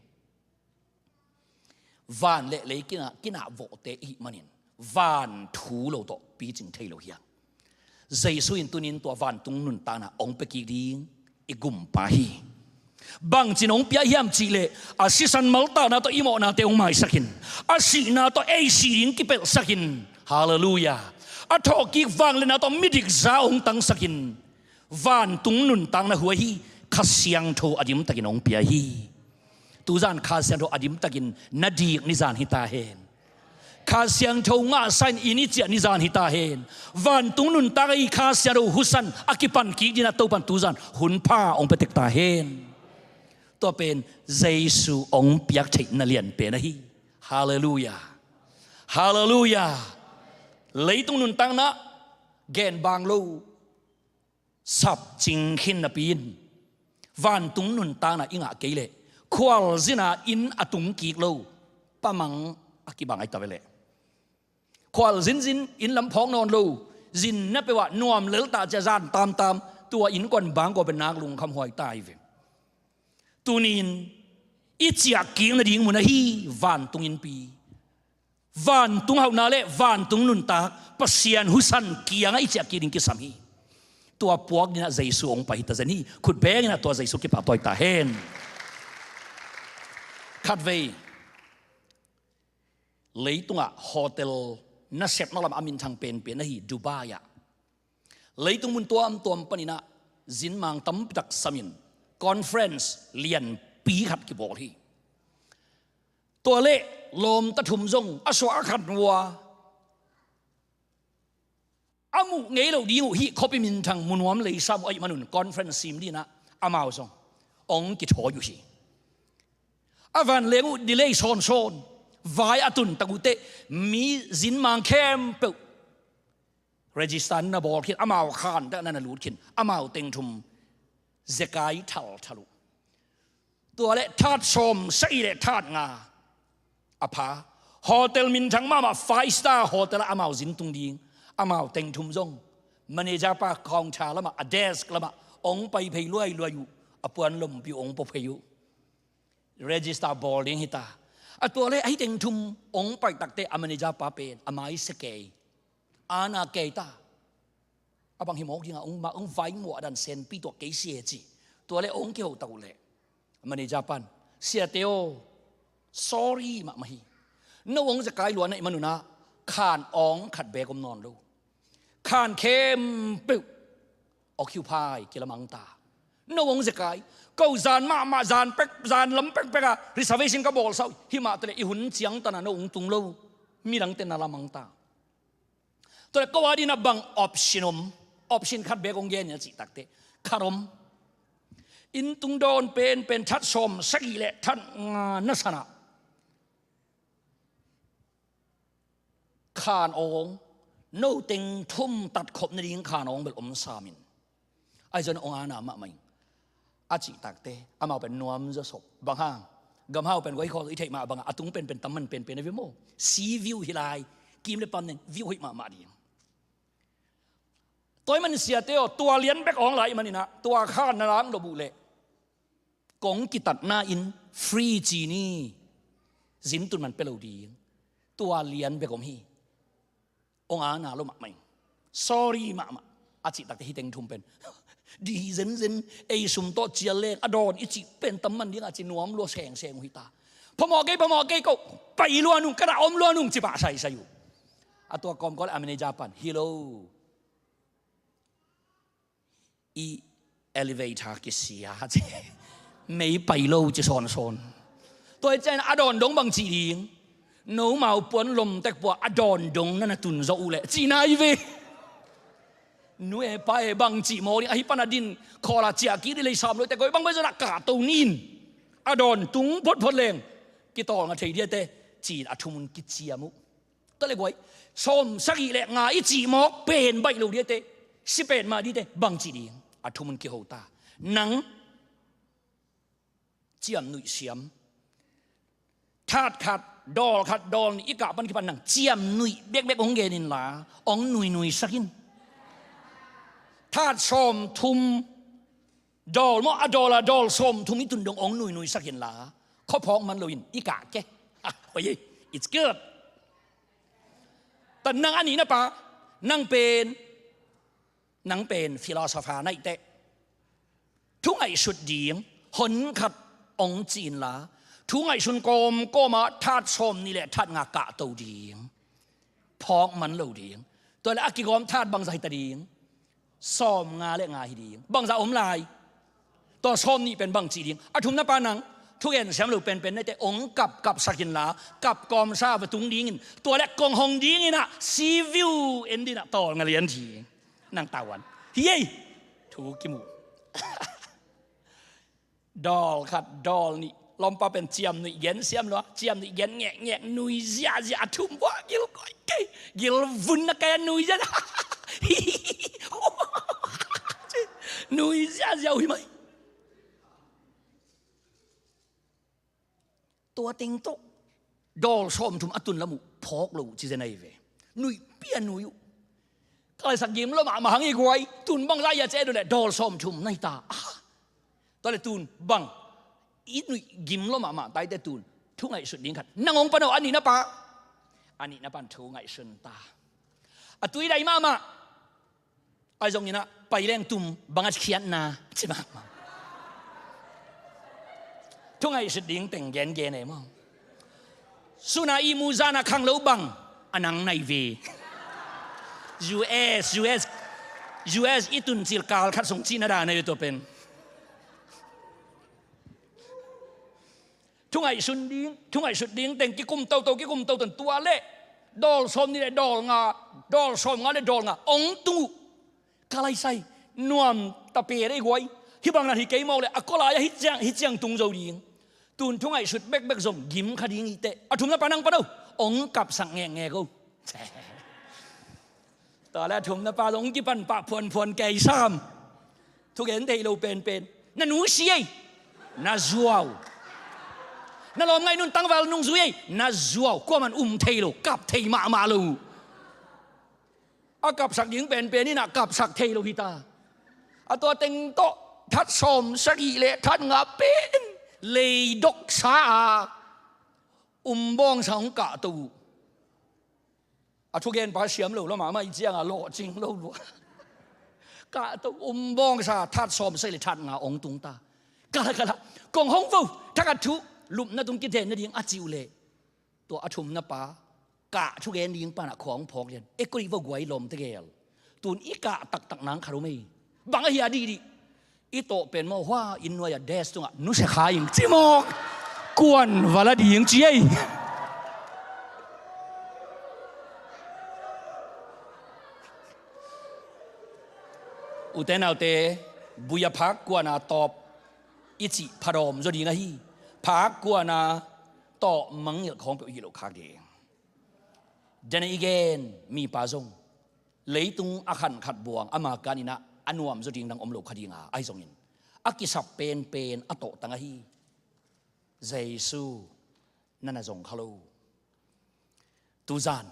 Van le lei kinah, kinah vawhte i hih manin van thu lo tawh picing thei lo hi hang. Jesu in tuni-in tua vantung nuntakna ong pia kik ding i gumpa hi. Bangcin ong pia hiam cih leh a sisan maltahna tawh i mawhnate ong maisak in, a sihna tawh ei sih ding kipelhsak in, halleluiah, a thawhkik vangliatna tawh midik za ong tangsak in, vantung nuntakna hu ahi. Kha Siangtho a dimtakin ong pia hi. Tuzan Kha Siangtho a dimtakin na dik ni zan hi ta hen. Kha Siangtho ngahsa in inn i ciah ni zan hi ta hen. Vantung nuntak ahi Kha Siangtho husan a kipan kik dingin ah Topan tuzan hun pha ong pia tek ta hen. Tua pen Jesu ong piak theihna lianpen ahi. Halleluiah. Halleluiah. Leitung nuntakna gen bang lo, sapcing khin napi-in vantung nuntakna i ngah kei leh khualzin-a inn a tung kik lo a mang a kibang ahi ta ve leh. Khual zinzin inn lam phawk nawn lo, zin na peuh ah nuam lel ta cia zan tamtam, tua innkuan bangkua pen nak lungkham huai ta hi ve. Tunin i ciah kik nading mun ahi vantung innpi, vantung hauhna le vantung nuntak, Pasian husan kiangah i ciah kik ding kisam hi. Tua puak dinah Jesu hong pai hi ta zen hi. Khut beng inah tua Jesu kipahtawi ta hen. Khatvei leitungah hotel nasepna lam a minthang penpen ahi Dubai ah, leitung mun tuamtuam paninah zinmang tampitak samin conference lianpi khat kibawl hi. Tua leh lawmta thum zong a suah a khat nua a muh ngei lo ding uh hih khuapi minthang munuam leisam uh ahih manun conference sim dinah amau zong hong kithawi uh hi. A vanleng uh delay sawnsawn, vai a tuntak uh teh mi zinmang khempeuh register na bawl khin, amau khan teh na na lut khin, amau teng thum zekai thalthal uh. Tua leh that sawm sagih leh that nga a pha. Hotel minthang mahmah five star hotel ah amau zin tung ding, amau teng thum zong manager pa counter lamah, a desk lamah hong pai phei luailuai uh, a puan lompi uh hong pua phei uh. Register bawl ding hi ta. A tua leh ahi teng thum hong pai takte a manager pa pen a mai sia kei, a na kei ta. A bang hi mawk dingah hong ma, hong vai muah dan senpi tuah kei sia ci. Tua leh hong kiho tak uh leh manager pan, "Siate aw, sorry mahmah hi. No hong zekai luan ahih manunah khan awng khat beek om nawn lo. Khan khempeuh occupy, kilamang ta. No hong zekai, ko zan mahmah, zan pek, zan lam pekpek a reservation ka bawlsa uh. Himah taleh i hun ciangtan a no hong tung lo. Midangte na lamang ta." Tua leh ko a dinah bang option om? Option khat beek hong gen in a cih takteh, khat om. Inn tung dawn penpen that sawm sagih leh that nga na sanah khan awng, no teng thum tatkhop nading khan awng bel om samin, ahi zong hong ana mahmah ing, a cih takte, amau pen nuam zaw sop. Bang hang? Gamhau pen guai khaw i theih mah bangah a tung penpen tamman penpen a view maw. Sea view hi lai, kim le pam nen view hoih mahmah ding. Tua ahih manin siate aw, tua lian bek awng lai ahih maninah tua khan na lak nop uh leh kong kitatna in free ci ni, zin tun man pia lo ding. Tua lian bek om hi. Hong ana lo mahmah ing. Sorry mahmah. A cih takte hih teng thum pen di hi zenzen, ei sum tawh cial leng a dawn i cih pen tamman dingah ci nuam lua sengseng uh hi ta. Phamawh kei, phamawh kei ko, pai lua nung, ka dah om lua nung ci pah saisai uh. A tua kawmkawm a manager pan, "Hi lo. I elevator kisia," ci. "Mei pai lo," ci sawnsawn. Tua hi ciangin a dawn dong bang cih ding? "Nomau puan lomtek pua a dawn dong na na tun zawh uh leh," ci nai ve. Nu e pa e, bang cih mawk ding? Ahi pana din khawl a ciah kik dih lei sam lo te, koi bang bai zon a kahto nin a dawn tung photphot leng kitawlnga thei diate, ci-in a thumun kiciam uh. Tua leh guai, sawm sagih leh nga i cih mawk pen baih lo diate, si pen mah dite, bang cih ding? A thumun kiho ta. Nang ciamnuih siam. That khat, dawl khat, dawl nih i kah pan kipan nang ciamnuih bekbek hong gen inla, hong nuinuisak in. That sawmthum, dawl maw, a dawl a dawl sawmthum i tun dong hong nuinuisak inla, khuaphawk man loin i kah ke. Ah, hoih ei, it's good. Tua nang a nihna pa, nang pen, nang pen philosopher na hih teh, thu ngaihsut ding hon khat hong ci inla, thu ngaihsun kawmkawm ah that sawmnih leh that nga kahto ding. Phawk man lo ding. Tua leh a kigawm that bangzah hi ta ding? Sawmnga leh nga hi ding. Bangzah om lai? Tua sawmnih pen bang cih ding? A thumna pa nang, thugen siam lo penpen na hih teh hong kapkapsak inla, kapkawmsa va tung dingin, tua leh kong hong dingin ah sea view en dinah tawlnga lian ding. Nang tavuan hi ei. Thu kimu. Dawl khat, dawl nih, lawmpa pen ciamnuih gen siam lua, ciamnuih gen ngekngek, nui ziahziah, a thum bua gil koi kei, gil vun na kei a nui ziahziah. Nui ziahziah uh hi mai. Tua teng tawh Dawl sawmthum a tun lam uh phawk lo uh ci zen ahi ve. Nuihpi a nui uh. Ka laisak gim lo mahmah hang i guai. Tun bangzah i a ci et uh leh dawl sawmthum na hi ta. Ah. Tua leh tun bang i nuih gim lo mahmah ta i te tun thu ngaihsut ding khat. Nang hong pan aw, a nihna pa. A nihna pan thu ngaihsun ta. A tui dai mahmah. Ahi zongin ah pai leng tum bang a khiatna ci mahmah. Thu ngaihsut ding teng gengen e maw. Sun a ihmu zan a khanglo bang a nang nai ve. U S, U S, U S i tun cil kal khat sung cihna dan ahi ve tua pen. Thu ngaihsun ding, thu ngaihsut ding teng kikum toto, kikum toto, tua leh dawl sawmnih leh dawl nga, dawl sawmnga leh dawl nga hong tung uh. Ka laisai nuam ta pen ei guai. Hih bang nan hi kei mawk leh a kua lai-ah hih ciang, hih ciang tung zo ding. Tun thu ngaihsut bekbek zong gim kha ding hi teh. A thumna pa nang pan o. Hong kapsak ngekngek o. Tua leh a thumna pa zong kipan pah phuanphuan kei sam. Thugen thei lo penpen. Na nu si ei. Na zuau. Na lawm ngaih nun tangval nung zui ei. Na zuau. Kuaman um thei lo, kap thei mahmah lo. A kapsak ding penpen in ah kapsak thei lo hi ta. A tua teng tawh that sawm sagih leh that nga pen leidok sa a um bawngsa hong kahto uh. A thugenpa siam lo lua mahmah i ciang a lawhcing lo lua. Kahto um bawngsa that sawm sagih leh that nga hong tung ta. Kala kala kong hong vo, thakhat thu lupna tung kiden nading a cih uh leh tua a thumna pa kah thugen ding pan ah khua hong phawk lian. E kua dih vo guai lawm tegel. Tun i kah taktak nang khat om ei. Bang ahi a dihdih. I tawh pen maw hua inn nuai a desk tungah nusia kha ing ci mawk. Kuan va la ding ci ei. Ute naute, bui a phak kuan a tawp i cih phadawm zaw ding ahi. Phak kuan a tawp mangngilh khawng peuh hi lo khak ding. Dena i gen mipa zong leitung a khan khat buang ama kan in ah a nuam zaw ding dang om lo kha ding a, ahi zongin a kisap penpen a tawhtang ahi. Jesu na na zong kha lo. Tuzan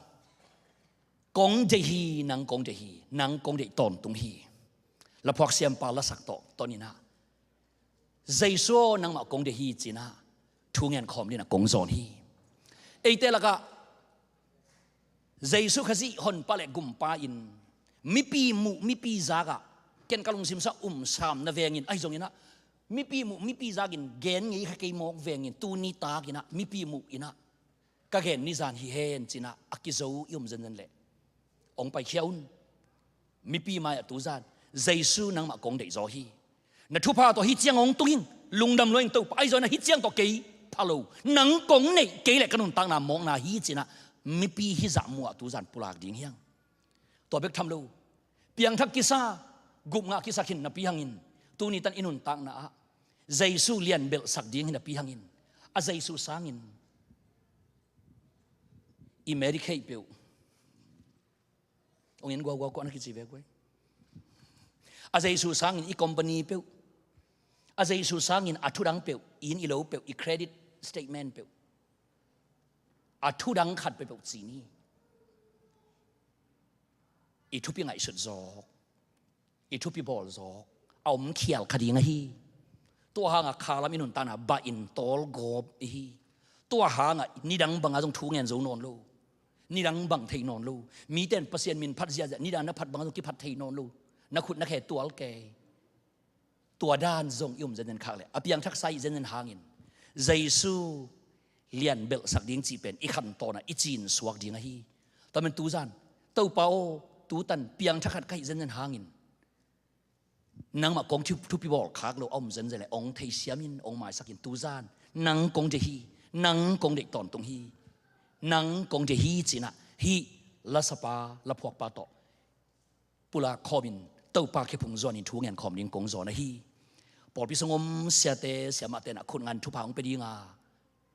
kong deih hi, nang kong deih hi, nang kong deih tawntung hi. Laphuak siampa lasak tawh ton in ah Jesu aw nangmah kong deih hi ci-in ah thu ngen khawm ding in ah kong zawn hi. Eite lakah Jesu Khazih honpa leh gumpa in mipi muh mipi zakah ken ka lungsim sungah um sam na vengin, ahi zongin ah mipi muh mipi zakin gen ngei kha kei mawk vengin tuni takin ah mipi muh in ah ka gen ni zan hi hen ci-in ah a kizo i om zenzen leh hong paikhia un. Mipi mai-ah tuzan Jesu nangmah kong deihzaw hi. Na thupha tawh hih ciang hong tung ing, lungdam lua ing Topa, ahi zongin ah hih ciang tawh kei pha lo, nang kong neih kei leh ka nuntakna mawkna hi ci-in ah mipi hih zah muh ah tuzan pulak ding hi hang. Tua bek tham lo, piangthak kisa, gupngah kisa khin napi hangin tuni tan i nuntakna ah Jesu lianbelhsak ding hi napi hangin a Jesu sangin i Medicaid peuh, hong en guauguau kua na kici ve guai. A Jesu sangin i company peuh, a Jesu sangin a thudang peuh, i inn i lo peuh, i credit statement peuh, a thudang khat peuhpeuh ci ni. I thupi ngaihsut zawk, i thupi bawl zawk a om khial kha ding ahi. Tua hangah khalam i nuntakna bah in tawlgawp ihi. Tua hangah nidang bangah zong thu ngen zo nawn lo, nidang bang thei nawn lo. Mite in Pasian min phat ziahziah, nidang na phat bangah zong kiphat thei nawn lo. Na khut na khe tual kei. Tua dan zong i om zenzen khak leh a piangthaksa i zenzen hangin Jesu lianbelhsak ding cih pen i khantawn ah i cinsuak ding ahi. Tua men tuzan, Topa aw, tutan piangthak khat ka hih zenzen hangin nangmah kong thu, thupi bawl khak lo a om zenzen leh hong theisiam in, hong maisak in. Tuzan nang kong deih hi, nang kong deih tawntung hi, nang kong deih hi ci-in ah hih lasapa laphuakpa tawh pulak khawmin Topa khephung zuanin thu ngen khawm ding kong zawn ahi. Pawlpi sung om siate siamahte in ah khut ngan thupha hong pia ding a,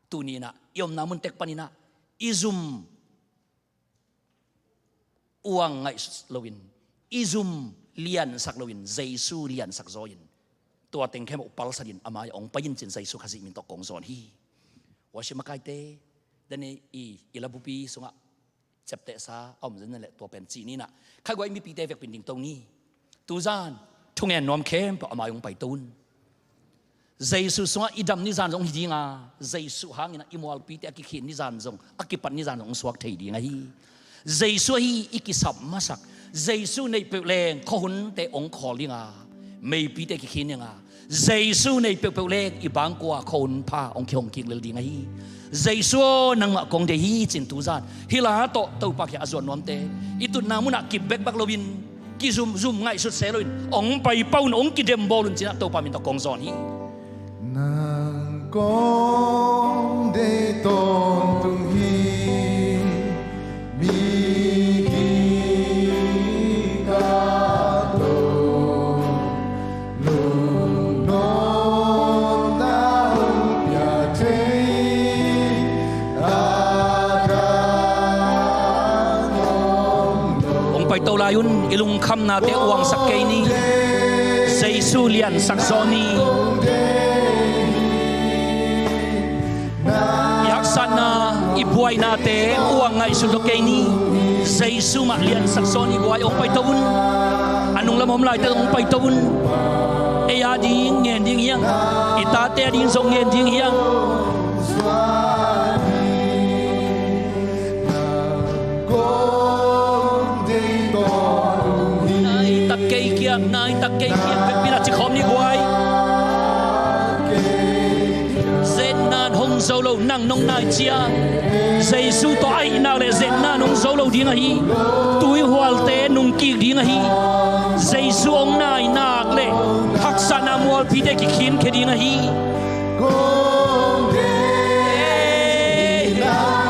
tuni in ah i omna mun tek panin ah i zum uang ngaih loin, i zum liansak loin Jesu liansak zaw in, tua teng khempeuh palsatin a mai-ah hong pai in ci-in Jesu Khazih min tawh kong zawn hi. Worship makaite, Daniel i, i labupi sungah ciaptehsa a om zen le tua pen cih ni. Inah khaiguai mipite vekpi in dingto ni. Tuzan thungen nuam khempeuh a mai hong paito un. Jesu sungah i dam nizan zong hi dinga, Jesu hangin ah i mualpite a kikhin nizan zong, a kipat nizan zong hong suak thei ding ahi. Jesu ahi i kisap masak. Jesu neih peuh leng khuahunte hong khawl dinga, meipite kikhin dinga, Jesu neih peuhpeuh leng i bangkua khuahun pha hong kihong kik lel ding ahi. Jesu aw, nangmah kong deih hi, ci-in tuzan hih la tawh Topa kiang a zuan nuamte i tutna munah kip bekbak loin, kizumzum ngaihsut se loin, hong pai pah un, hong kidem bawl un, ci-in ah Topa min tawh kong zawn hi. Nang kong deih tawntung hi, mi kikal tawh lungnuamna hong pia thei a dang om lo. Hong paito lai un, i lungkhamnate uangsak kei ni. Jesu liansak zaw ni. I haksatna, i buainate uang ngaihsut lo kei ni. Jesu mah liansak zaw ni. Guai, hong paito un. A nunglam om laite hong paito un. Ei a ding ngen ding hi hang. I tate a ding zong ngen ding hi hang. Nai tak kei kiang, nai tak kei kiang, vekpi in ah ci khawm ni guai. Zetna in hong zo lo, nang nong nai ciang Jesu tawh ahih nak leh zetna in hong zo lo ding ahi. Tuihualte nungkik ding ahi. Jesu hong nai nak leh haksatna mualphite kikhinkhia ding ahi. Kong deih, nang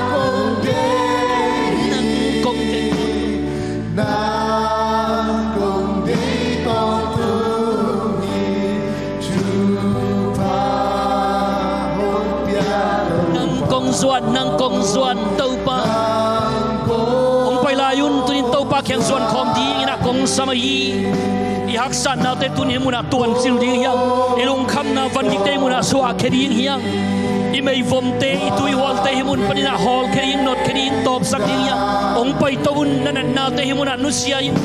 kong deih, nang kong deih tawntung hi. Thupha hong pia lo. Nang kong zuan, nang kong zuan, Topa. Hong pai lai un, tuni in Topa kiang zuan khawm dingin ah kong sam ahi. I haksatnate tuni hih munah tuancil ding hi hang. I lungkhamna vangikte hih munah suahkhia ding hi hang. I meivomte, i tuihualte hih mun panin ah hawlkhia ding, notkhia ding, tawpsak ding hi hang. Hong paito un, na natnate hih munah nusia in.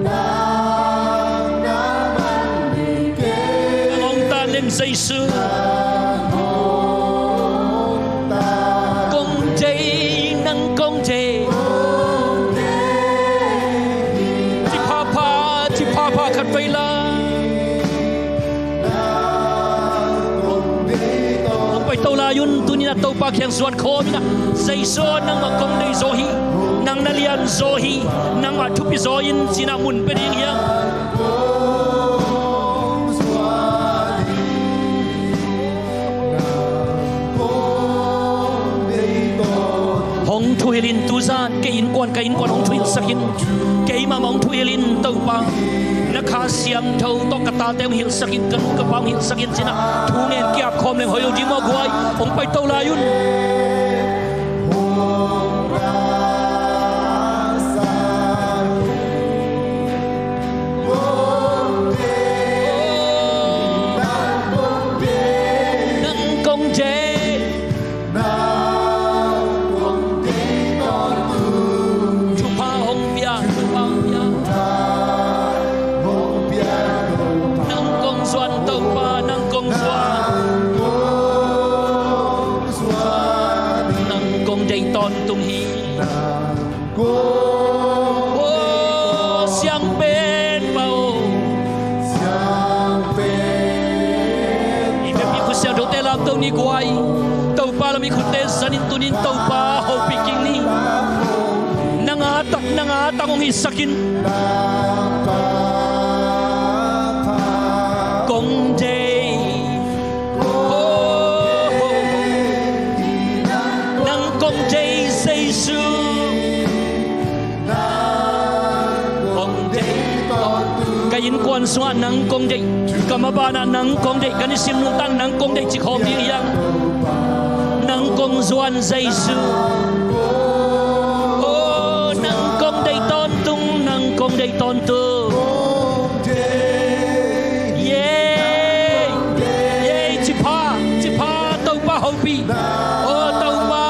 Nang hong tan leng Jesu. Kong deih, nang kong deih. Ci phapha, ci phapha khat vei lai. Hong paito lai un, tuni in ah Topa kiang zuan khawm in ah, Jesu aw, nangmah kong deih zaw hi. Nang na lian zaw hi. Nangmah thupi zaw in, ci-in ah mun pia ding hi hang. Hong thuhilh in tuzan, kei innkuan, ka innkuan hong thuhilhsak in. Keimah mah hong thuhilh in Topa. Na Kha Siangtho tawh ka tate hong hilhsak in, ka nu ka pa hong hilhsak in, ci-in ah thu ngen kiap khawm leng hoih lo ding maw guai. Hong paito lai un. Nang kong deih. Thupha hong pia, thupha hong pia. Nang kong zuan Topa, nang kong zuan. Nang kong deih tawntung hi. Aw, siangpen pa aw. I biakpi khut siangthote lamto ni guai. Topa lam i khutte zan in, tuni in Topa hopih kik ni. Nang a tak, nang a tak hong hisak in. Kong deih. Oh, nang kong deih Jesu. Kong deih. Ka innkuan sungah nang kong deih. Ka mabanah nang kong deih. Ka nisim nuntak nang kong deih ci khawm ding hi hang. Nang kong zuan Jesu. Oh, nang kong deih tawntung, nang kong deih tawntung. Yei, yei, ci pha, ci pha, Topa hopih. Oh, Topa.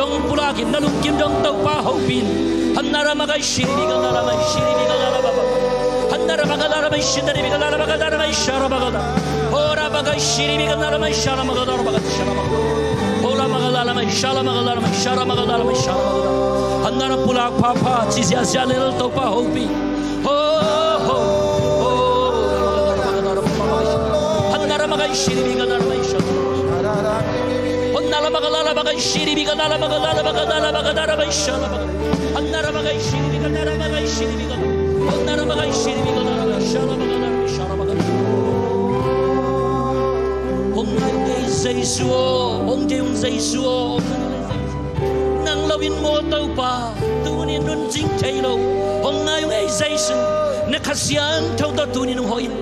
dong pulak in, na lungkim dong Topa hopih in. Hanara makai shiribi kanara mai shiribi kanara baba. Hanara makalara mai shitaribi kanara makalara mai shara makada. Hora makai shiribi kanara mai shara makada, makada shara makada. Hora makalara mai shara makalara mai shara makalara mai shara makada. Hanara pulak papa, ci ziazia lel Topa hopih. Ho, ho, ho. Hanara makai shiribi kanara mai shara. Honnala makalala makai shiribi kanala makalala makalala makalala mai shara makada. Hanara makai shiribi kanara makai shiribi kanara. Honnala makai shiribi kanara mai shara makada mai shara makada. Hong ngai ei Jesu aw, hong kei ung Jesu aw. Nang lo in maw Topa, tuni nunzing thei lo. Hong ngai ung ei Jesu, na Kha Siangtho tawh tuni nung hawh in.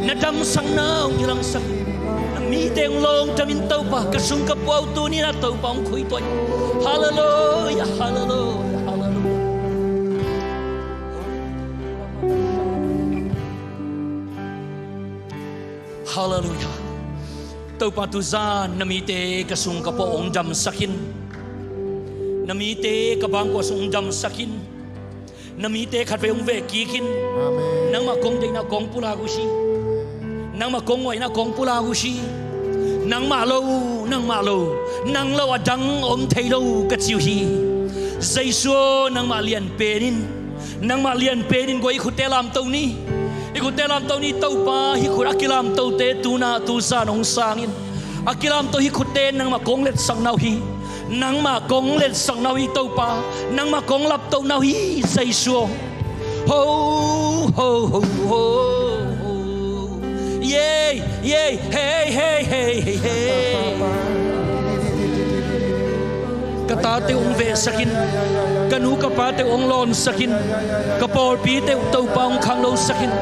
Na damsakna hong kilangsak in. Na mite hong lawngdam in Topa, ka sung ka puau tuni na Topa hong khuituah in. Halleluia, halleluia, halleluia. Halleluia. Topa tuzan na mite ka sung ka puau hong damsak in. Na mite ka bangkua sung hong damsak in. Na mite khatvei hong veh kik in. Amen. Nangmah kong deihna kong pulak uh hi. Nangmah kong ngaihna kong pulak uh hi. Nangmah lo, nangmah lo, nang lo a dang om thei lo ka ci uh hi. Jesu aw, nangmah lian pen in, nangmah lian pen in guai i khutte lamto ni. I khutte lamto ni Topa, hih khut a kilamtote tuna tuzan hong sang in. A kilamto hih khutte nangmah kong letsakna uh hi. Nangmah kong letsakna uh hi Topa. Nangmah kong laptohna uh hi Jesu aw. Ho, ho, ho, ho, ho. Yei, yei, hei, hei, hei, hei, hei. Ka tate uh hong vehsak in. Ka nu ka pate uh hong lawnsak in. Ka pawlpite uh Topa hong khangnosak in.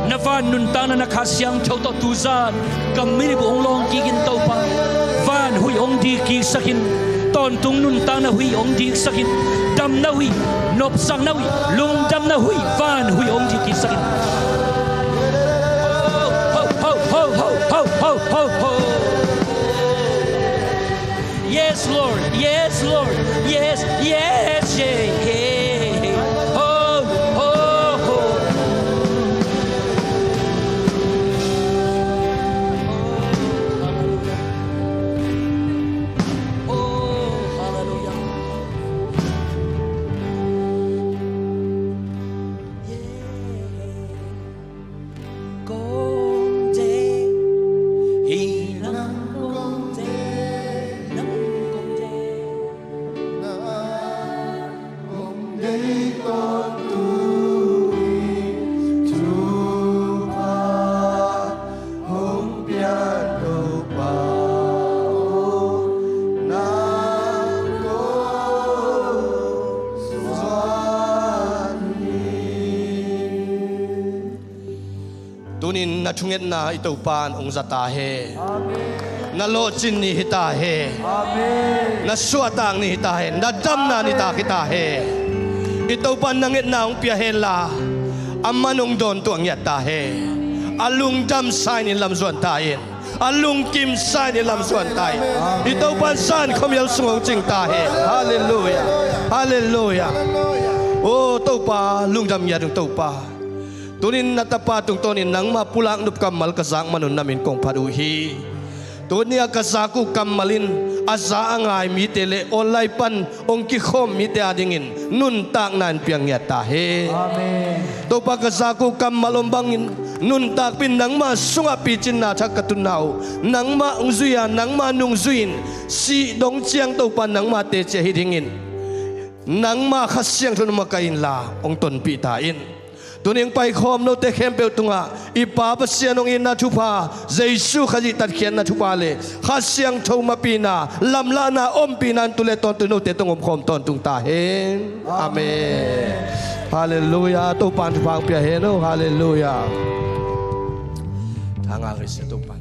Na van nuntakna na Kha Siangtho tawh tuzan ka milip uh hong lawng kik in Topa. Van huih hong dik kiksak in. Tawntung nuntakna huih hong diksak in. Damna huih, nopsakna huih, lungdamna huih, van huih hong dik kiksak in. Ho, ho, ho, ho. Yes, Lord. Yes, Lord. Yes, yes, yeah, yeah. Oh, oh, oh. Oh, hallelujah. Yeah. Kong deih, hi lam kong deih, lam kong deih. Nang kong deih tawntung hi Topa, hong pian Topa aw, nang kong suan hi. Tunin na thungetna i Topa in hong za ta hen. Amen. Na lawhcin ni hi ta hen. Amen. Na suahtak ni hi ta hen. Na damna nitak hi ta hen. I Topa in na ngetna hong pia henla, a man hong dawn tuah ngiat ta hen. A lungdamsa in inn lam zuan ta in. A lungkimsa in inn lam zuan ta in. I Topa in zan khuamial sung hong cing ta hen. Halleluiah. Halleluiah. O Topa, lungdam ngiat ung Topa. Tunin na tapa tungtawnin nangmah pulak nop kammal ka zak man un na min kong phat uh hi. Tuni-a ka zak uh kammal in a za a ngai mite le online pan hong kikhawm mite adingin nuntakna in piang ngiat ta hen. Amen. Topa, ka zak uh kammal om bangin nuntakpih in nangmah sungah picinna thak ka tunna uh nangmah hong zui-a nangmah nungzui-in sih dong ciang Topa nangmah teci ahi dingin nangmah Kha Siangtho na makaih inla hong tonpih ta in. Tuni hong paikhawm note khempeuh tungah i Pa Pasian hong itna thupha, Jesu Khazih tatkhiatna thupha le Kha Siangtho mapihna lamlahna ompihna in tu le tawntung note tungah omkhawm tawntung ta hen. Amen. Halleluiah. Topa in thupha hong pia hen aw. Halleluiah. Thangah ka sia Topa.